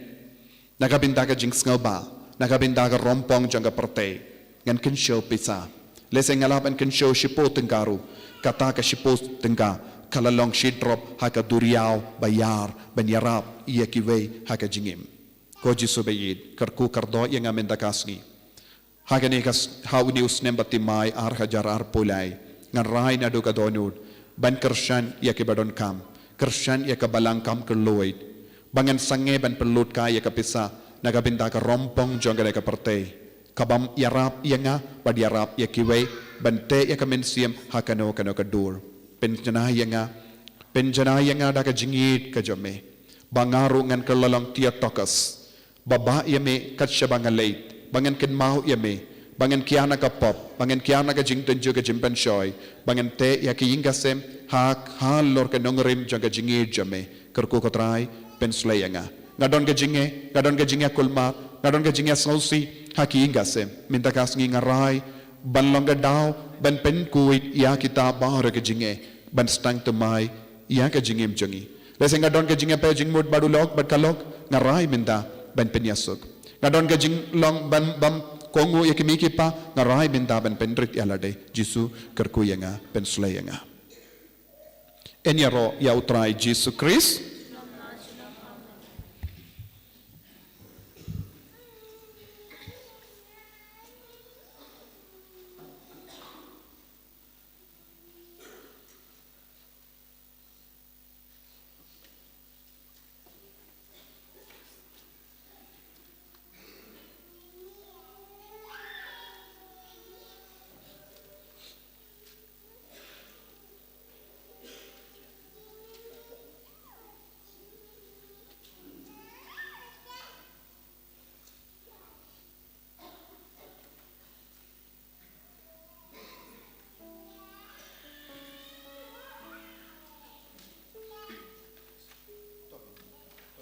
na ka bynta ka jingsngewbha, na ka bynta ka rympong jong ka pyrthei. Ngan kynshew pisa. Lehse nga lah ban kynshew shiphew tyngka ruh. Kata ka shiphew tyngka ka la long shi drop ha ka duriaw ba ïar ban ïarap ïa kiwei ha ka jingim. Ko Jisu ba ïeit, kyrkhu kyrdoh ïa nga mynta ka sngi. Ha kane ka s-, ha une u snem ba thymmai ar hajar arphew lai, ngan rai naduh ka dohnud ban kyrshan ïa kiba donkam, kyrshan ïa ka balang kham kylluid, ba ngan sangeh ban pynlut kai ïa ka pisa na ka bynta ka rympong jong kane ka pyrthei. Ka bym ïarap ïa nga bad ïarap ïa kiwei, ban teh ïa ka mynsiem ha kano kano ka dur. Pynjanai ïa nga, pynjanai ïa nga da ka jingïeit ka jong me, ba nga ruh ngan kylla long Theotokos, ba bah ïa me kat shaba nga leit, ba ngan kynmaw ïa me, ba ngan kiar na ka pop, ba ngan kiar na ka jingtynjuh ka jingpynshoi, ba ngan teh ïa ka ïing ka sem ha, halor ka nongrim jong ka jingïeit jong me. Kyrkhu ko Trai, pynshlei ïa nga. Nga don ka jingeh, nga don ka jingeh kulmar, nga don ka jingeh sngewsih ha ka ïing ka sem. Mynta ka sngi nga rai ban long ka daw ban pynkhuid ïa kita baroh ka jingeh, ban sdang thymmai ïa ka jingim jong ngi. Lehse nga don ka jingïapher jingmut bad u lok bad ka lok, nga rai mynta ban pynïasuk. Nga don ka jinglong ban bym kohnguh ïa ki mei ki pa, nga rai mynta ban pynrit ïa lade. Jisu, kyrkhu ïa nga, pynshlei ïa nga. Yn ïaroh ïa u Trai Jisu Khrist.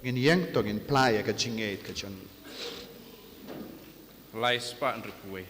Ngin ïeng to ngin plie ïa ka jingngeit ka jong ngi. Lai spah hynriewphew wei.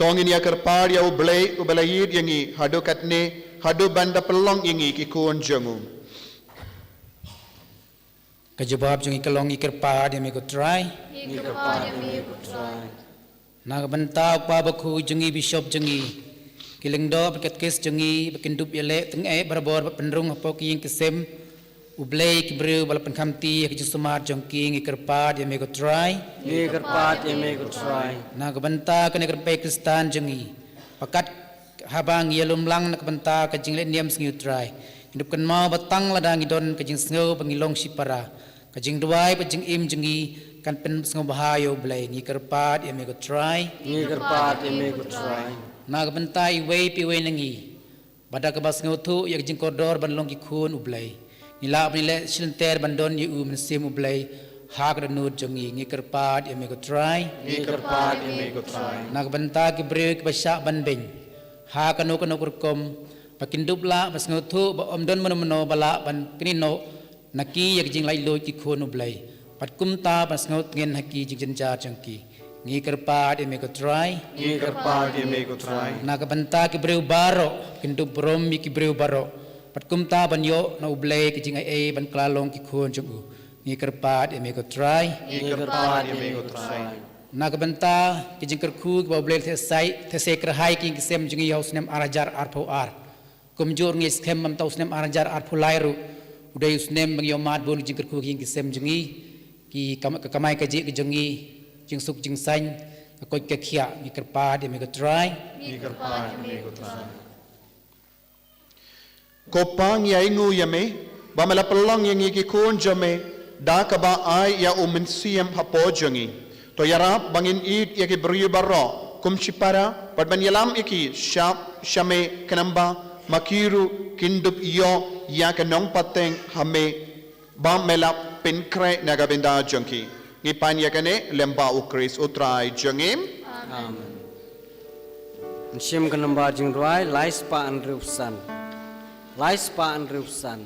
To ngin ïa kyrpad ïa U Blei, U Blei ïeit ïa ngi, haduh katne, haduh ban da pynlong ïa ngi ki khun jong u. Ka jubab jong ngi ka long, ngi kyrpad ïa me ko Trai. Ngi kyrpad ïa me ko Trai. Na ka bynta u Kpa Bakhuid jong ngi, Bishop jong ngi, ki lyngdoh bad katkis jong ngi, ba kin dup ïaleh tyngeh barabor bad pynrung hapoh ki ïing ki sem U Blei, ki briew ba la pynkhamti ïa ka jingsumar jong ki, ngi kyrpad ïa me ko Trai. Ngi kyrpad ïa me ko Trai. Na ka bynta kane ka rynpei Khristan jong ngi, ba kat haba ngi ïalum lang na ka bynta ka jingleh niam sngi U Trai, ngi dup kynmaw ba tang lada ngi don ka jingsngew ba ngi long shipara, ka jingduwai bad jingim jong ngi kan pynsngewbha ïa U Blei. Ngi kyrpad ïa me ko Trai. Ngi kyrpad ïa me ko Trai. Na ka bynta iwei pa iwei na ngi, ba da kaba sngewthuh ïa ka jingkordor ban long ki khun U Blei, ngi lah ban ïaleh shilynter ban don ïa u Mynsiem U Blei ha ka dohnud jong ngi. Ngi kyrpad ïa me ko Trai. Ngi kyrpad ïa me ko Trai. Na ka bynta ki briew kiba shah ban beiñ ha kano kano ka rukom, ba kin dup lah ban sngewthuh ba ym don mano mano ba lah ban kynnoh na ki ïa ka jinglaitluid ki khun U Blei, bad kumta ban sngewtngen ha ki jingjynjar jong ki. Ngi kyrpad ïa me ko Trai. Ngi kyrpad ïa me ko Trai. Na ka bynta ki briew baroh, kin dup burom ïa ki briew baroh, bad kumta ban ïoh na U Blei ka jingai ei ban kylla long ki khun jong u. Ngi kyrpad ïa me ko Trai. Ngi kyrpad ïa me ko Trai. Na ka bynta ki jingkyrkhu kiba U Blei u la theh sei, theh sei kyrhai ki ïing ki sem jong ngi ha u snem ar hajar arphew ar. Kumjuh ruh ngi skhem ba mynta u snem ar hajar arphew lai ruh u dei u snem ba ngi ïohmad bun ki jingkyrkhu ki ïing ki sem jong ngi, ki kam-, ka kamai kajih ka jong ngi, jingsuk jingsaiñ, ka koit ka khiah. Ngi kyrpad ïa me ko Trai. Ngi kyrpad ïa me ko Trai. Ko Pa, ngi ainguh ïa me ba me la pynlong ïa ngi ki khun jong me da kaba ai ïa u Mynsiem hapoh jong ngi. To ïarap ba ngin ïeit ïa ki briew baroh kum shipara, bad ban ïalam ïa ki sha, sha me, khnang ba ma ki ruh kin dup ïoh ïa ka nongpateng ha me, ba me la pynkhreh na ka bynta jong ki. Ngi pan ïa kane lyngba U Khrist U Trai jong ngi. Amen. Ngi shim ka nambar jingrwai lai spah hynriewphew san. Lai spah hynriewphew san.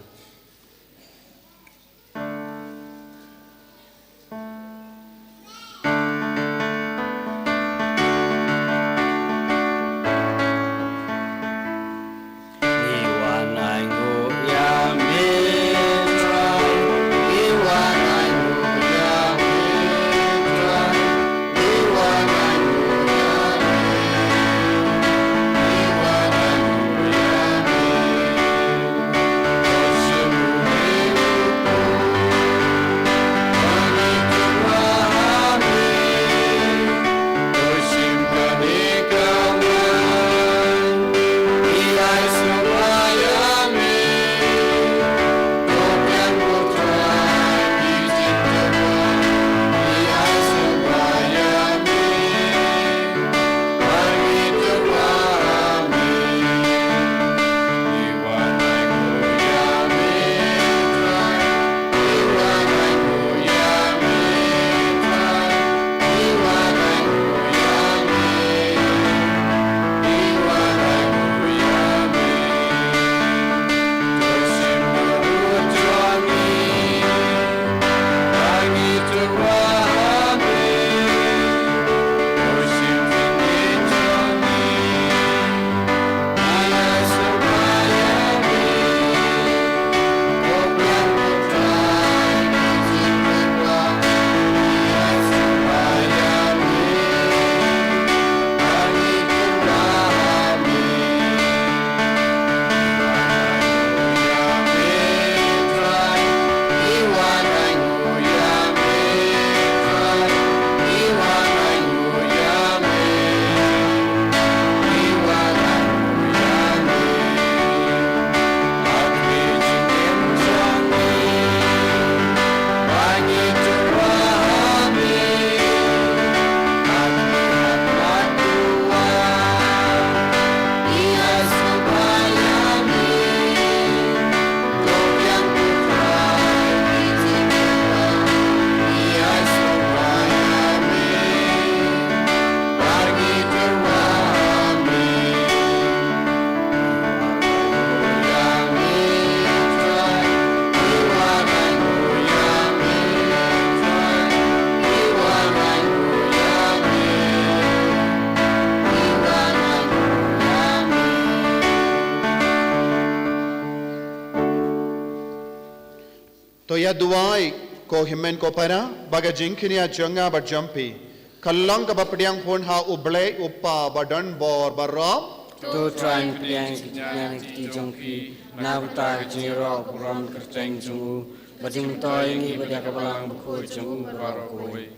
Ïa duwai, ko hynmen ko para, ba ka jingkñia jong nga bad jong phi ka long kaba pdiang hun ha U Blei U Kpa ba don bor baroh. To Trai, pdiang ki jingkñia ki jong phi na ka bynta ka jingïaroh burom kyrteng jong u, ba jingmyntoi ngi bad ïa ka Balang Bakhuid jong u baroh kawei.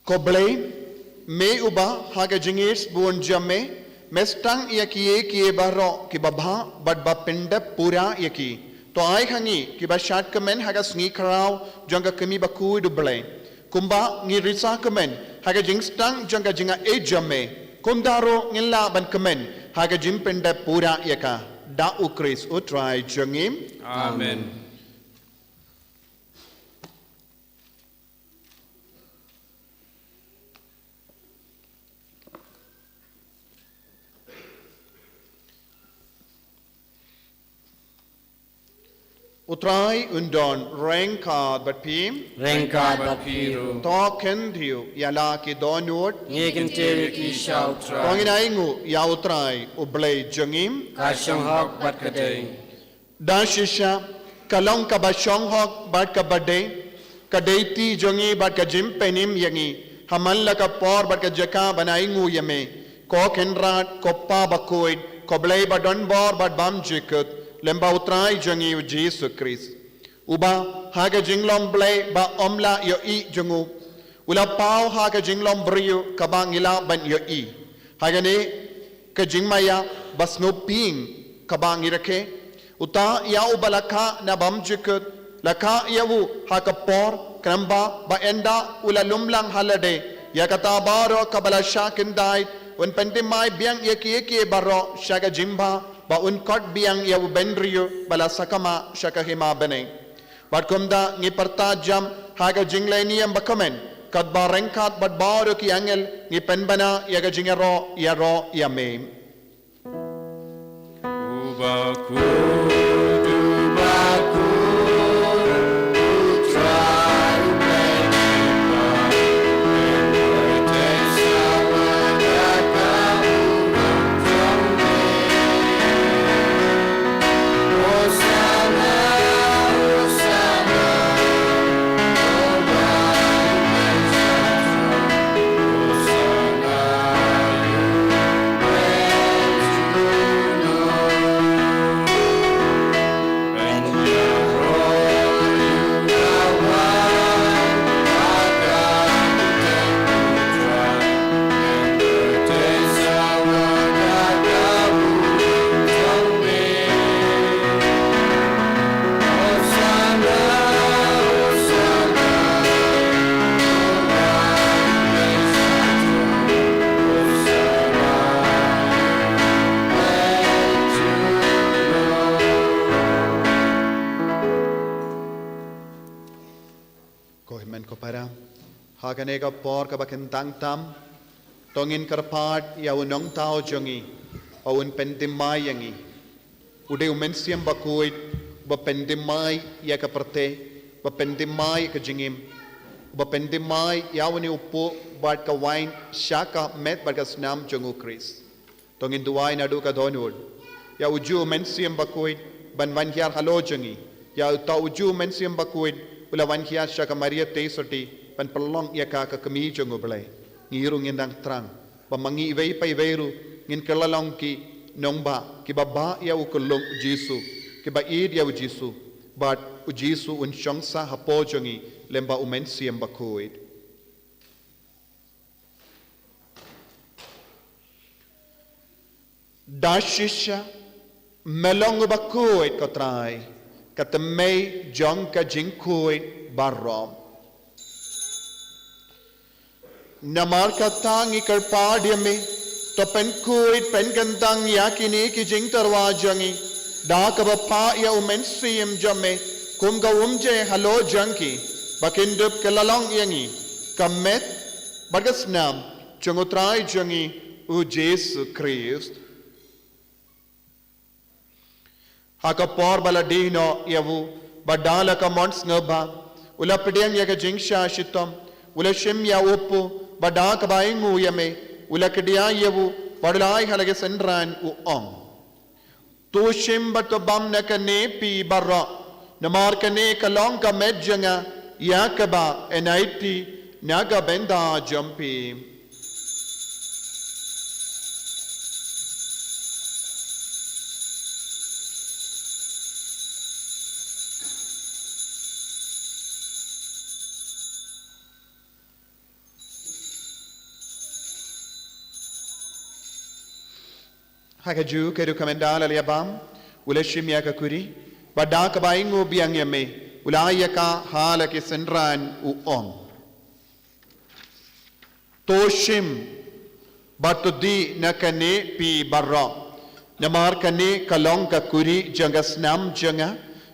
Ko Blei, me uba ha ka jingïeit bun jong me, me sdang ïa kiei kiei baroh kiba bha bad ba pyndep pura ïa ki. To ai ha ngi kiba shad kmen ha ka sngi khraw jong ka kmie bakhuid U Blei, kumba ngi risa kmen ha ka jingsdang jong ka jingaiei jong me, kumta ruh ngin lah ban kmen ha ka jingpyndep pura ïa ka. Da U Khrist U Trai jong ngi. Amen. U Trai un don ryngkat bad phi. Ryngkat bad phi ruh. To kyntiew ïa la ki dohnud. Ngi kyntiew ïa ki sha U Trai. To ngin ainguh ïa U Trai U Blei jong ngi. Ka shong hok bad ka dei. Da shisha, ka long kaba shong hok bad kaba dei, ka dei ti jong ngi bad ka jingpynim ïa ngi ha man la ka por bad ka jaka ban ainguh ïa me, ko Kynrad, ko Kpa Bakhuid, ko Blei ba don bor bad bym jukut, lem bad U Trai jong ngi U Jisu Khrist. Uba ha ka jinglong Blei ba ym lah ïohi jong u, u la paw ha ka jinglong briew kaba ngi lah ban ïohi. Ha kane ka jingmaïa ba sngewbha kaba ngi rakhe, uta ïa uba la kha na bym jukut, la kha ïa u ha ka por, khnang ba, ba ynda u la lum lang ha lade ïa kata baroh kaba la shah kyntait, un pynthymmai biang ïa kiei kiei baroh sha ka jingbha, ba un khot biang ïa u bynriew ba la sakma sha ka hima bneng. Bad kumta ngi pyrta jam ha ka jingleh niam bakmen, katba ryngkat bad baroh ki angel ngi pynbna ïa ka jingïaroh ïaroh ïa me. Ko hynmen ko para, ha kane ka por kaba kyntang tam, to ngin kyrpad ïa u Nongthaw jong ngi, ba un pynthymmai ïa ngi. U dei u Mynsiem Bakhuid, uba pynthymmai ïa ka pyrthei, uba pynthymmai ïa ka jingim, uba pynthymmai ïa une u puk bad ka wain sha ka met bad ka snam jong U Khrist. To ngin duwai naduh ka dohnud ïa uju u Mynsiem Bakhuid ban wan hiar halor jong ngi. Ïa uta uju u Mynsiem Bakhuid u la wan hiar sha ka Maria Theisotti ban pynlong ïa ka ka kmie jong U Blei. Ngi ruh ngin dang thrang ba ma ngi iwei pa iwei ruh ngin kylla long ki nongbah kiba bah ïa u khyllung U Jisu, kiba ïeit ïa U Jisu, bad U Jisu un shong sah hapoh jong ngi lem bad u Mynsiem Bakhuid. Da shisha me long uba khuid, ko Trai, ka tymmen jong ka jingkhuid baroh. Namar kata ngi kyrpad ïa me, to pynkhuid pynkyntang ïa kine ki jingtyrwa jong ngi da kaba phah ïa u Mynsiem jong me kum ka umje halor jong ki, ba kin dup kylla long ïa ngi ka met bad ka snam jong u Trai jong ngi u Jisu Khrist. Ha ka por ba la die noh ïa u, bad da la ka mon sngewbha u la pdiang ïa ka jingshah shitom, u la shim ïa u puk, bad da kaba ainguh ïa me u la kdiah ïa u bad u la ai ha la ki synran, u ong: To shim bad to bam na kane phi baroh, namar kane ka long ka met jong nga, ïa kaba yn aiti na ka bynta jong phi. Ha kajuh ka dei ka mynta la ïa bam, u la shim ïa ka kuri, bad da kaba ainguh biang ïa me, u la ai ïa ka ha la ki synran, u ong: To shim bad to dih na kane phi baroh, namar kane ka long ka kuri jong ka snam jong nga,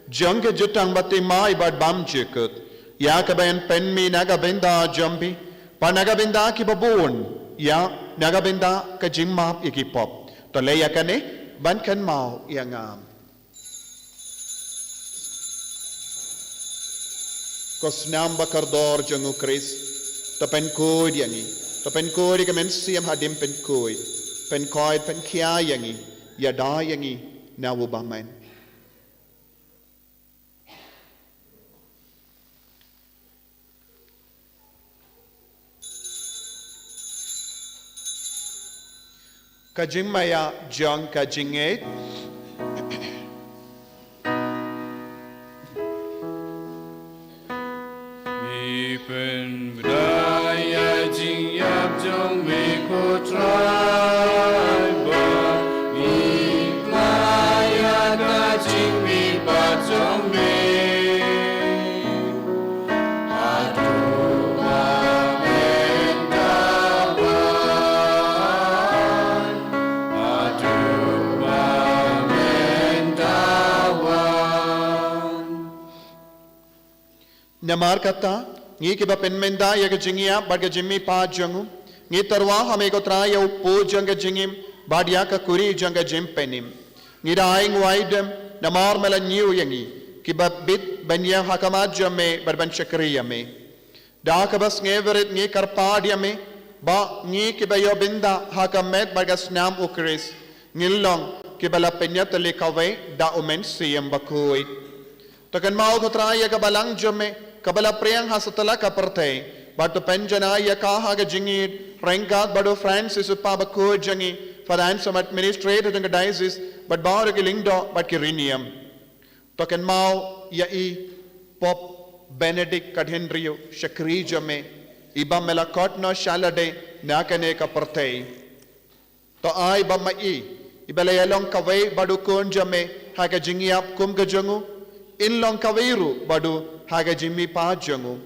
jong ka jutang bathymmai bad bymjukut, ïa kaba yn pynmih na ka bynta jong phi bad na ka bynta kiba bun, ïa na ka bynta ka jingmap ïa ki pop. To leh ïa kane ban kynmaw ïa nga. Ko snam ba kordor jong u Khrist, to pynkhuid ïa ngi, to pynkhuid ïa ka mynsiem hadien pynkhuid, pynkhuid, pynkhia ïa ngi, ïada ïa ngi na u bymman. Ka jingmaïa jong ka jingngeit. Ngi pynbna ïa ka jingïap jong me ko Trai, bad ngi pynbna ïa ka jingmihpat jong me. Haduh ba men da wan, haduh ba men da wan. Namar kata, ngi kiba pynmynta ïa ka jingïap bad ka jingmihpat jong u, ngi tyrwa ha me ko Trai ïa u pud jong ka jingim bad ïa ka kuri jong ka jingpynim. Ngi da ainguh aidem namar me la ñiew ïa ngi kiba bit ban ïeng ha khmat jong me bad ban shakri ïa me. Da kaba sngewrit ngi kyrpad ïa me ba ngi kiba ïoh bynta ha ka met bad ka snam u Khrist, ngin long kiba la pynïatylli kawei da u Mynsiem Bakhuid. To kynmaw ko Trai ïa ka balang jong me kaba la pdiang ha satlak ka pyrthei, bad to pynjanai ïa ka ha ka jingïeit ryngkat bad u Francis u Pope bakhuid jong ngi, Father Anselm, Administrator jong ka Diocese, bad baroh ki lyngdoh bad ki riewniam. To kynmaw ïa i Pope Benedict ka hynriew, shakri jong me, iba me la khot noh sha lade na kane ka pyrthei. To ai ba ma i, iba la ïalong kawei bad u Khun jong me ha ka jingïap kum ka jong u, in long kawei ruh bad u ha ka jingmihpat jong u.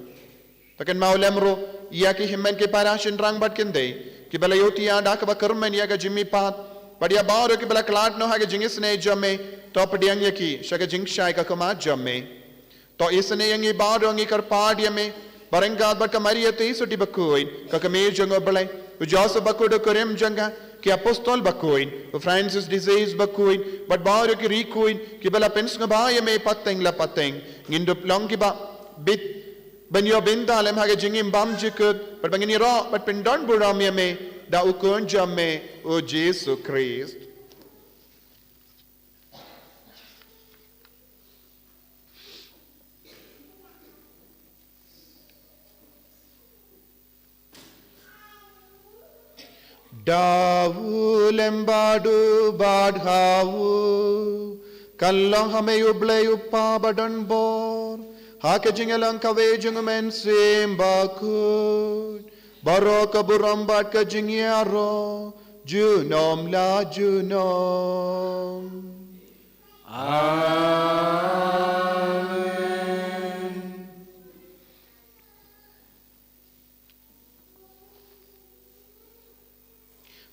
To kynmaw lem ruh ïa ki hynmen ki para shynrang bad kynthei kiba la ïohthiah da kaba kyrmen ïa ka jingmihpat, bad ïa baroh kiba la khlad noh ha ka jingisynei jong me, to pdiang ïa ki sha ka jingshai ka khmat jong me. To isynei ïa ngi baroh, ngi kyrpad ïa me ba ryngkat bad ka Maria Theisotti bakhuid, ka kmie jong u Blei, u Joseph bakhuid u kurim jong ka, ki apostol bakhuid, u Francis de Sales bakhuid, bad baroh ki riewkhuid kiba la pynsngewbha ïa me pateng la pateng, ngin dup long kiba bit ban ïoh bynta lem ha ka jingim bymjukut, bad ba ngin ïaroh bad pyndonburom ïa me da u Khun jong me u Jisu Khrist. Da u lem bad u bad ha u, kan long ha me U Blei U Kpa badonbor, ha ka jingïalang kawei jong u Mynsiem Bakhuid, baroh ka burom bad ka jingïaroh junom la junom. Amen.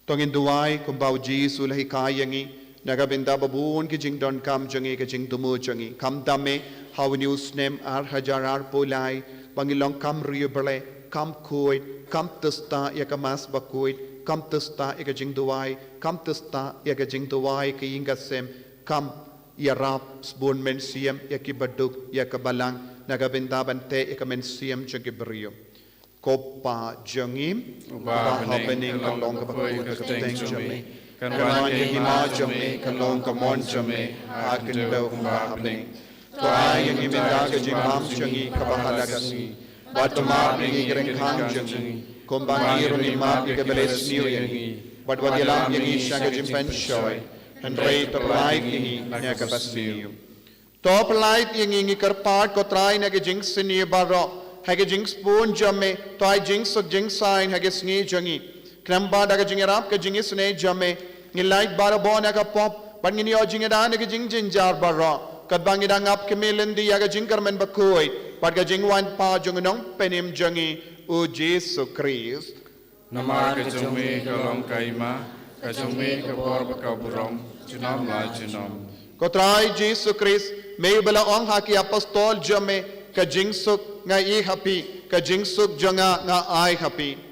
To ngin duwai kumba u Jisu u la hikai ïa ngi, na ka bynta ba bun ki jingdonkam jong ngi, ki jingthmu jong ngi. Khamtam eh ha une u snem ar hajar arphew lai, ba ngin long kam riew Blei, kam khuid, kam tista ïa ka Mass bakhuid, kam tista ïa ka jingduwai, kam tista ïa ka jingduwai ka ïing ka sem, kam ïarap sbun mynsiem ïa ki baduk, ïa ka balang, na ka bynta ban teh ïa ka mynsiem jong ki briew. Ko Pa jong ngi, uba ha bneng, ka long kaba khuid ka kyrteng jong me. Kan wan ïa ka hima jong me, kan long ka mon jong me ha ka khyndew kumba ha bneng. To ai ïa ngi mynta ka jingbam jong ngi kaba ha la ka sngi. Bad to map ïa ngi ki ryngkang jong ngi, kumba ngi ruh ngi map ïa kiba leh sniew ïa ngi. Bad wat ïalam ïa ngi sha ka jingpynshoi, hynrei to pynlait ïa ngi na kaba sniew. To pynlait ïa ngi, ngi kyrpad ko Trai, na ka jingsniew baroh, ha ka jingsbun jong me to ai jingsuk jingsaiñ ha ka sngi jong ngi. Khnang ba da ka jingïarap ka jingisynei jong me, ngin lait barabor na ka pop bad ngin ïoh jingïada na ka jingjynjar baroh, katba ngi dang ap khmih lynti ïa ka jingkyrmen bakhuid bad ka jingwan pat jong u Nongpynim jong ngi, u Jisu Khrist. Namar ka jong me ka long ka hima, ka jong me ka bor bad ka burom, junom la junom. Ko Trai Jisu Khrist, me uba la ong ha ki apostol jong me, ka jingsuk nga ai ha phi, ka jingsuk jong nga nga ai ha phi.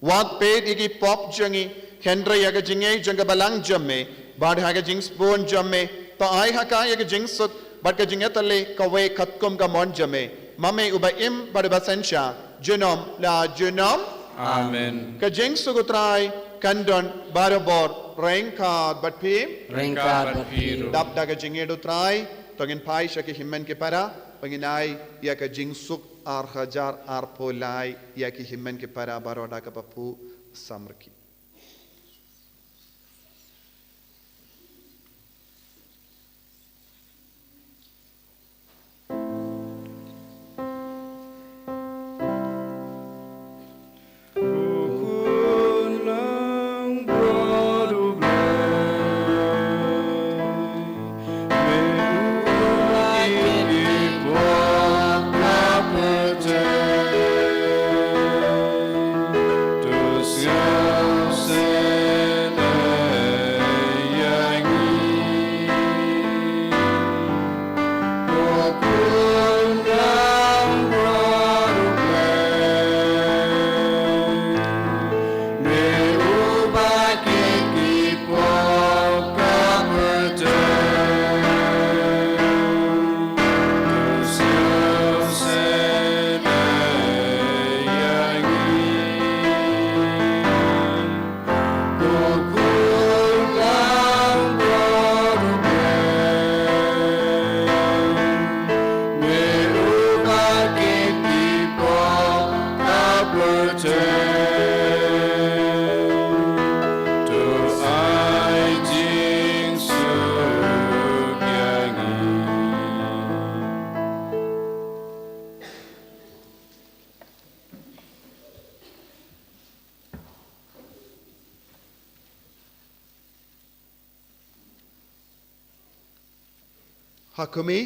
Wat peit ïa ki pop jong ngi, hynrei ïa ka jingngeit jong ka balang jong me, bad ha ka jingsbun jong me, to ai ha ka ïa ka jingsuk bad ka jingïatylli kawei katkum ka mon jong me, ma me uba im bad uba synshar, junom la junom. Amen. Ka jingsuk u Trai kan don barabor ryngkat bad phi. Ryngkat bad phi ruh. Dap da ka jingïeit u Trai, to ngin phai sha ki hynmen ki para, ba ngin ai ïa ka jingsuk ar hajar arphew lai ïa ki hynmen ki para baroh da kaba phuh samrkhie. Ha khmih,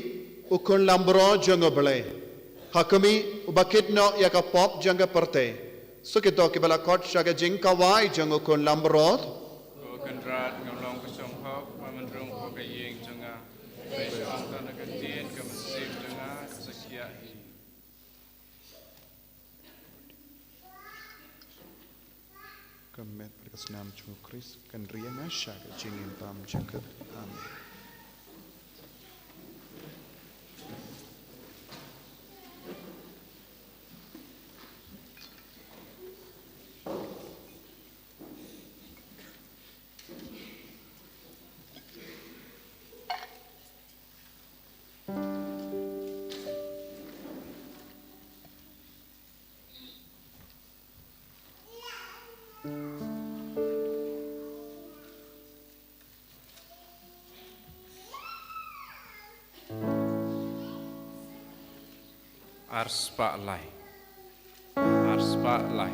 u khun langbrot jong U Blei. Ha khmih, uba kit noh ïa ka pop jong ka pyrthei. Sa kito kiba la khot sha ka jingkawei jong u khun langbrot. Ko Kynrad, ngam long ba shong hok, ba men rung ha ka ïing jong nga. Ba shong tang ha ka ktien ka mynsiem jong nga, ka sa khiah hi. Ka met bad ka snam jong u Khrist kan ria nga sha ka jingim bymjukut. Amen. Ar spah lai. Ar spah lai.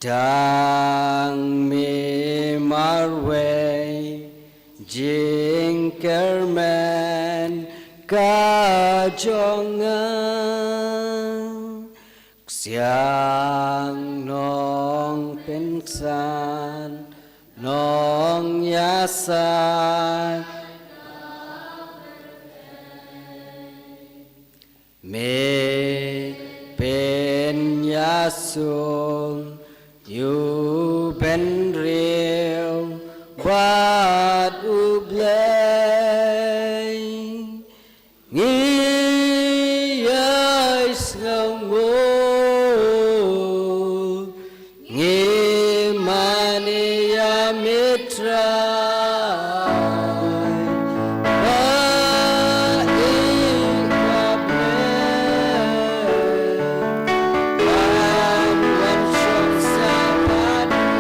Tang me marwei jingkyrmen ka jong nga. Ksiang nongpynsan nongïasaid. Me pynïasong ïa u bynriew bad U Blei. Ngi ïai sngewnguh, ngi mane ïa me Trai. Ba ïeit ba bneng, ba wan shong sha bad ngi.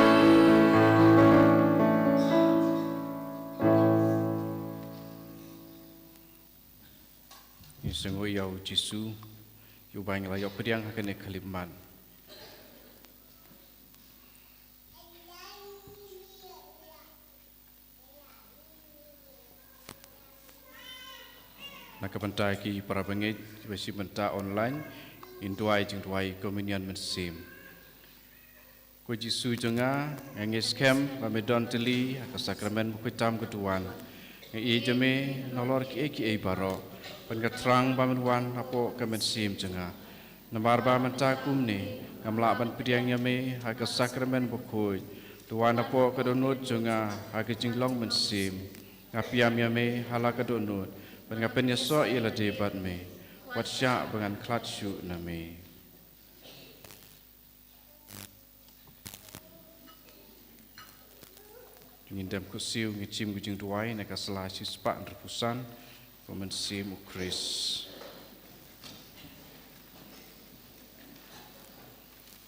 Ngi sngewnguh ïa U Jisu, ïa uba ngi la ïoh pdiang ha kane ka khyllipmat. Na ka bynta ki para bangeit kiba shim bynta online, ngin duwai jingduwai Communion Mynsiem. Ko Jisu jong nga, nga ngeit skhem ba me don tylli ha ka sakramen bakhuid tam ka duwan. Nga ïeit ïa me nalor kiei kiei baroh, ban ka thrang ba men wan hapoh ka mynsiem jong nga. Namar ba mynta kumne ngam lah ban pdiang ïa me ha ka sakramen bakhuid, to wan hapoh ka dohnud jong nga ha ka jinglong mynsiem. Nga pdiang ïa me ha la ka dohnud, ban nga pynïasoh ïa lade bad me. Wat shah ba ngan khlad shuh na me. Ngin dem khuid siew, ngin shim ka jingduwai na ka sla shispah hynriewphew san. Ko Mynsiem U Khrist.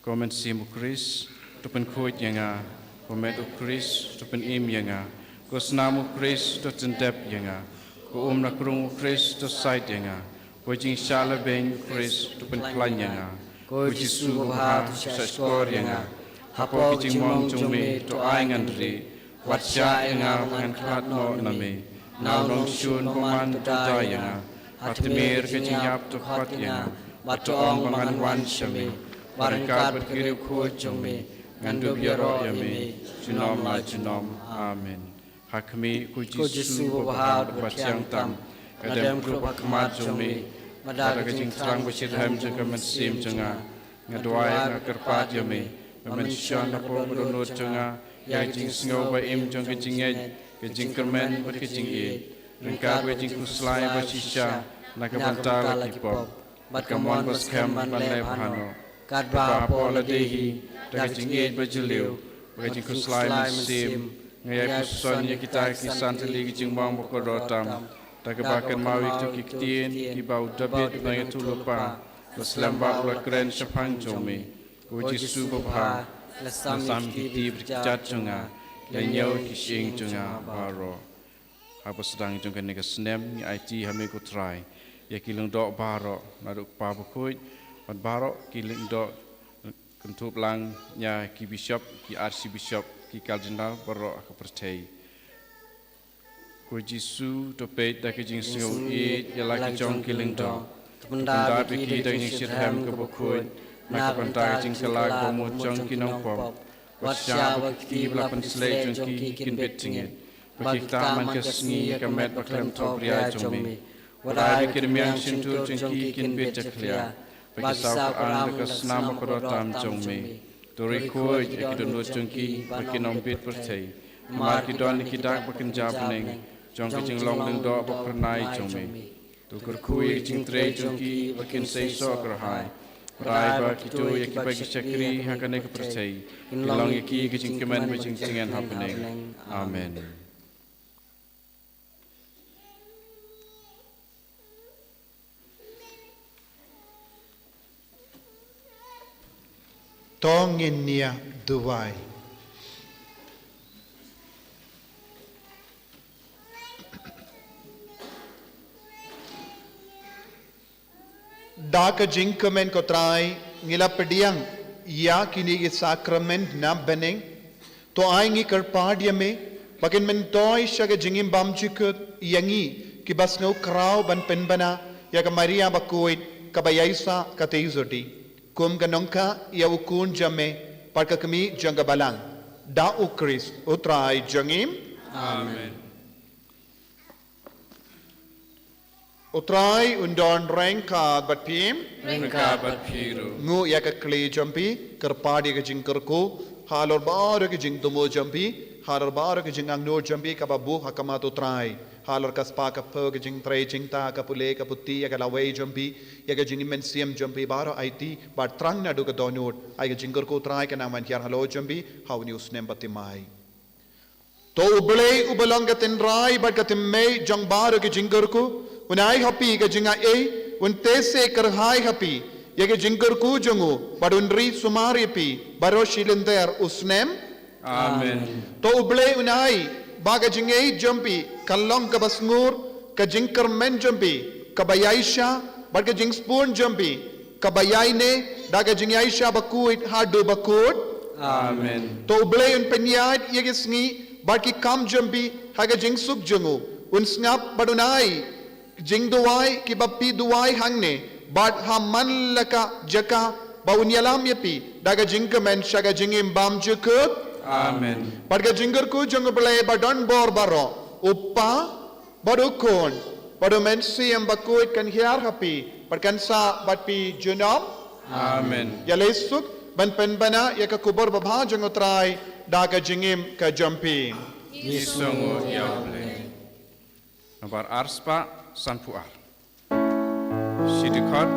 Ko Mynsiem U Khrist, to pynkhuid ïa nga. Ko met U Khrist, to pynim ïa nga. Ko snam U Khrist, to tyndep ïa nga. Ko um na krung U Khrist, to said ïa nga. Ko jingshah lehbeiñ U Khrist, to pynkhlaiñ ïa nga. Ko Jisu babha, to shahshkor ïa nga. Hapoh ka jingmong jong me, to ai ngan rieh. Wat shah ïa nga ba ngan khlad noh na me. Na u nongshun bymman, to da ïa nga. Ha tmier ka jingïap, to khot ïa nga. Bad to ong ba ngan wan sha me. Bad ryngkat bad ki riewkhuid jong me, ngan dup ïaroh ïa me junom la junom. Amen. Ha khmih, ko Jisu babha bad bathiang tam, nga dem krup ha khmat jong me. Bad da ka jingthrang bashitrhem jong ka mynsiem jong nga, nga duwai, nga kyrpad ïa me ba men shon hapoh ka dohnud jong nga ïa ka jingsngew ba im jong ka jingngeit, ka jingkyrmen bad ka jingïeit, ryngkat bad ka jingkhuslai bashisha na ka bynta la ki pop, bad ka mon ba skhem ban leh bha noh. Katba hapoh lade hi, da ka jingïeit ba jylliew bad ka jingkhuslai mynsiem, nga ïai puson ïa kita ki san tylli ki jingmong ba kordor tam, da kaba kynmaw ïa kito ki ktien kiba u Dabid ba ïathuhlypa ba slem bha u la kren shaphang jong me. Ko Jisu babha, la sam ïa ki kti bad ki kjat jong nga, la ñiew ïa ki shyieng jong nga baroh. Haba sdang jong kane ka snem, ngi aiti ha me ko Trai ïa ki lyngdoh baroh, naduh kpa bakhuid bad baroh ki lyngdoh, kynthup lang ïa ki bishop, ki archbishop, ki cardinal baroh ha ka pyrthei. Ko Jisu, to peit da ka jingsngew ïeit ïa la ki jong ki lyngdoh, to pyndap ïa ki da ka jingshitrhem kaba khuid na ka bynta ka jingkylla ka mut jong ki nongpop. Wat shah ba ki kti ba la pynsleh jong ki kin bit jingit, ba ki ktah man ka sngi ïa ka met ba khlem thohbria jong me. Wat ai ba ki rmiang shyntur jong ki kin bit jakhlia, ba ki saw kyrang da ka snam ba kordor tam jong me. To rieh khuid ïa ki dohnud jong ki ba kin ym bit pyrthei, namar ki don ïa ki dak ba kynja bneng jong ka jinglong lyngdoh ba phyrnai jong me. To kyrkhu ïa ki jingtrei jong ki ba kin seisoh kyrhai. Bad ai ba kito ïa kiba ki shakri ha kane ka pyrthei kin long ïa ki ka jingkmen bad jingtngen ha bneng. Amen. To ngin ïa duwai. Da ka jingkmen ko Trai ngi la pdiang ïa kine ki sakrament na bneng. To ai ngi kyrpad ïa me ba kin myntoi sha ka jingim bymjukut ïa ngi kiba sngew khraw ban pynbna ïa ka Maria bakhuid kaba ïaisah katei jong ngi, kum ka nongkha ïa u Khun jong me bad ka Kmie jong ka Balang, da U Khrist U Trai jong ngi. Amen. U Trai un don ryngkat bad phi. Ryngkat bad phi ruh. Nguh ïa ka khlieh jong phi, kyrpad ïa ka jingkyrkhu halor baroh ki jingthmu jong phi, halor baroh ki jingangnud jong phi kaba buh ha khmat U Trai, halor ka spah ka phew, ka jingtrei jingtah, ka pule ka puthi, ïa ka lawei jong phi, ïa ka jingim mynsiem jong phi baroh, aiti bad thrang naduh ka dohnud. Ai ka jingkyrkhu, U Trai, kan nang ban hiar halor jong phi ha une u snem bad thymmai. To U Blei uba long ka tynrai bad ka thymmei jong baroh ki jingkyrkhu, un ai ha phi ka jingaiei, un teh seh kyrhai ha phi ïa ki jingkyrkhu jong u bad un ri sumar ïa phi baroh shi lynter u snem. Amen. To U Blei un ai ba ka jingaiei jong phi kan long kaba sngur, ka jingkyrmen jong phi kaba ïaishah bad ka jingsbun jong phi kaba ïaineh da ka jingïaishah bakhuid haduh bakhuid. Amen. To U Blei un pynïaid ïa ki sngi bad ki kam jong phi ha ka jingsuk jong u, un sngap bad un ai jingduwai kiba phi duwai hangne bad ha man la ka jaka, ba un ïalam ïa phi da ka jingkmen sha ka jingim bymjukut. Amen. Bad ka jingkyrkhu jong U Blei ba don bor baroh, U Kpa bad U Khun bad U Mynsiem Bakhuid kan hiar ha phi bad kan sah bad phi junom. Amen. Ïaleh suk ban pynbna ïa ka khubor babha jong U Trai da ka jingim ka jong phi. Ngi sngewnguh ïa U Blei. Nombar arspah sanphew ar. Shi dkhot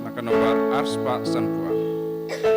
na ka nombar arspah sanphew ar.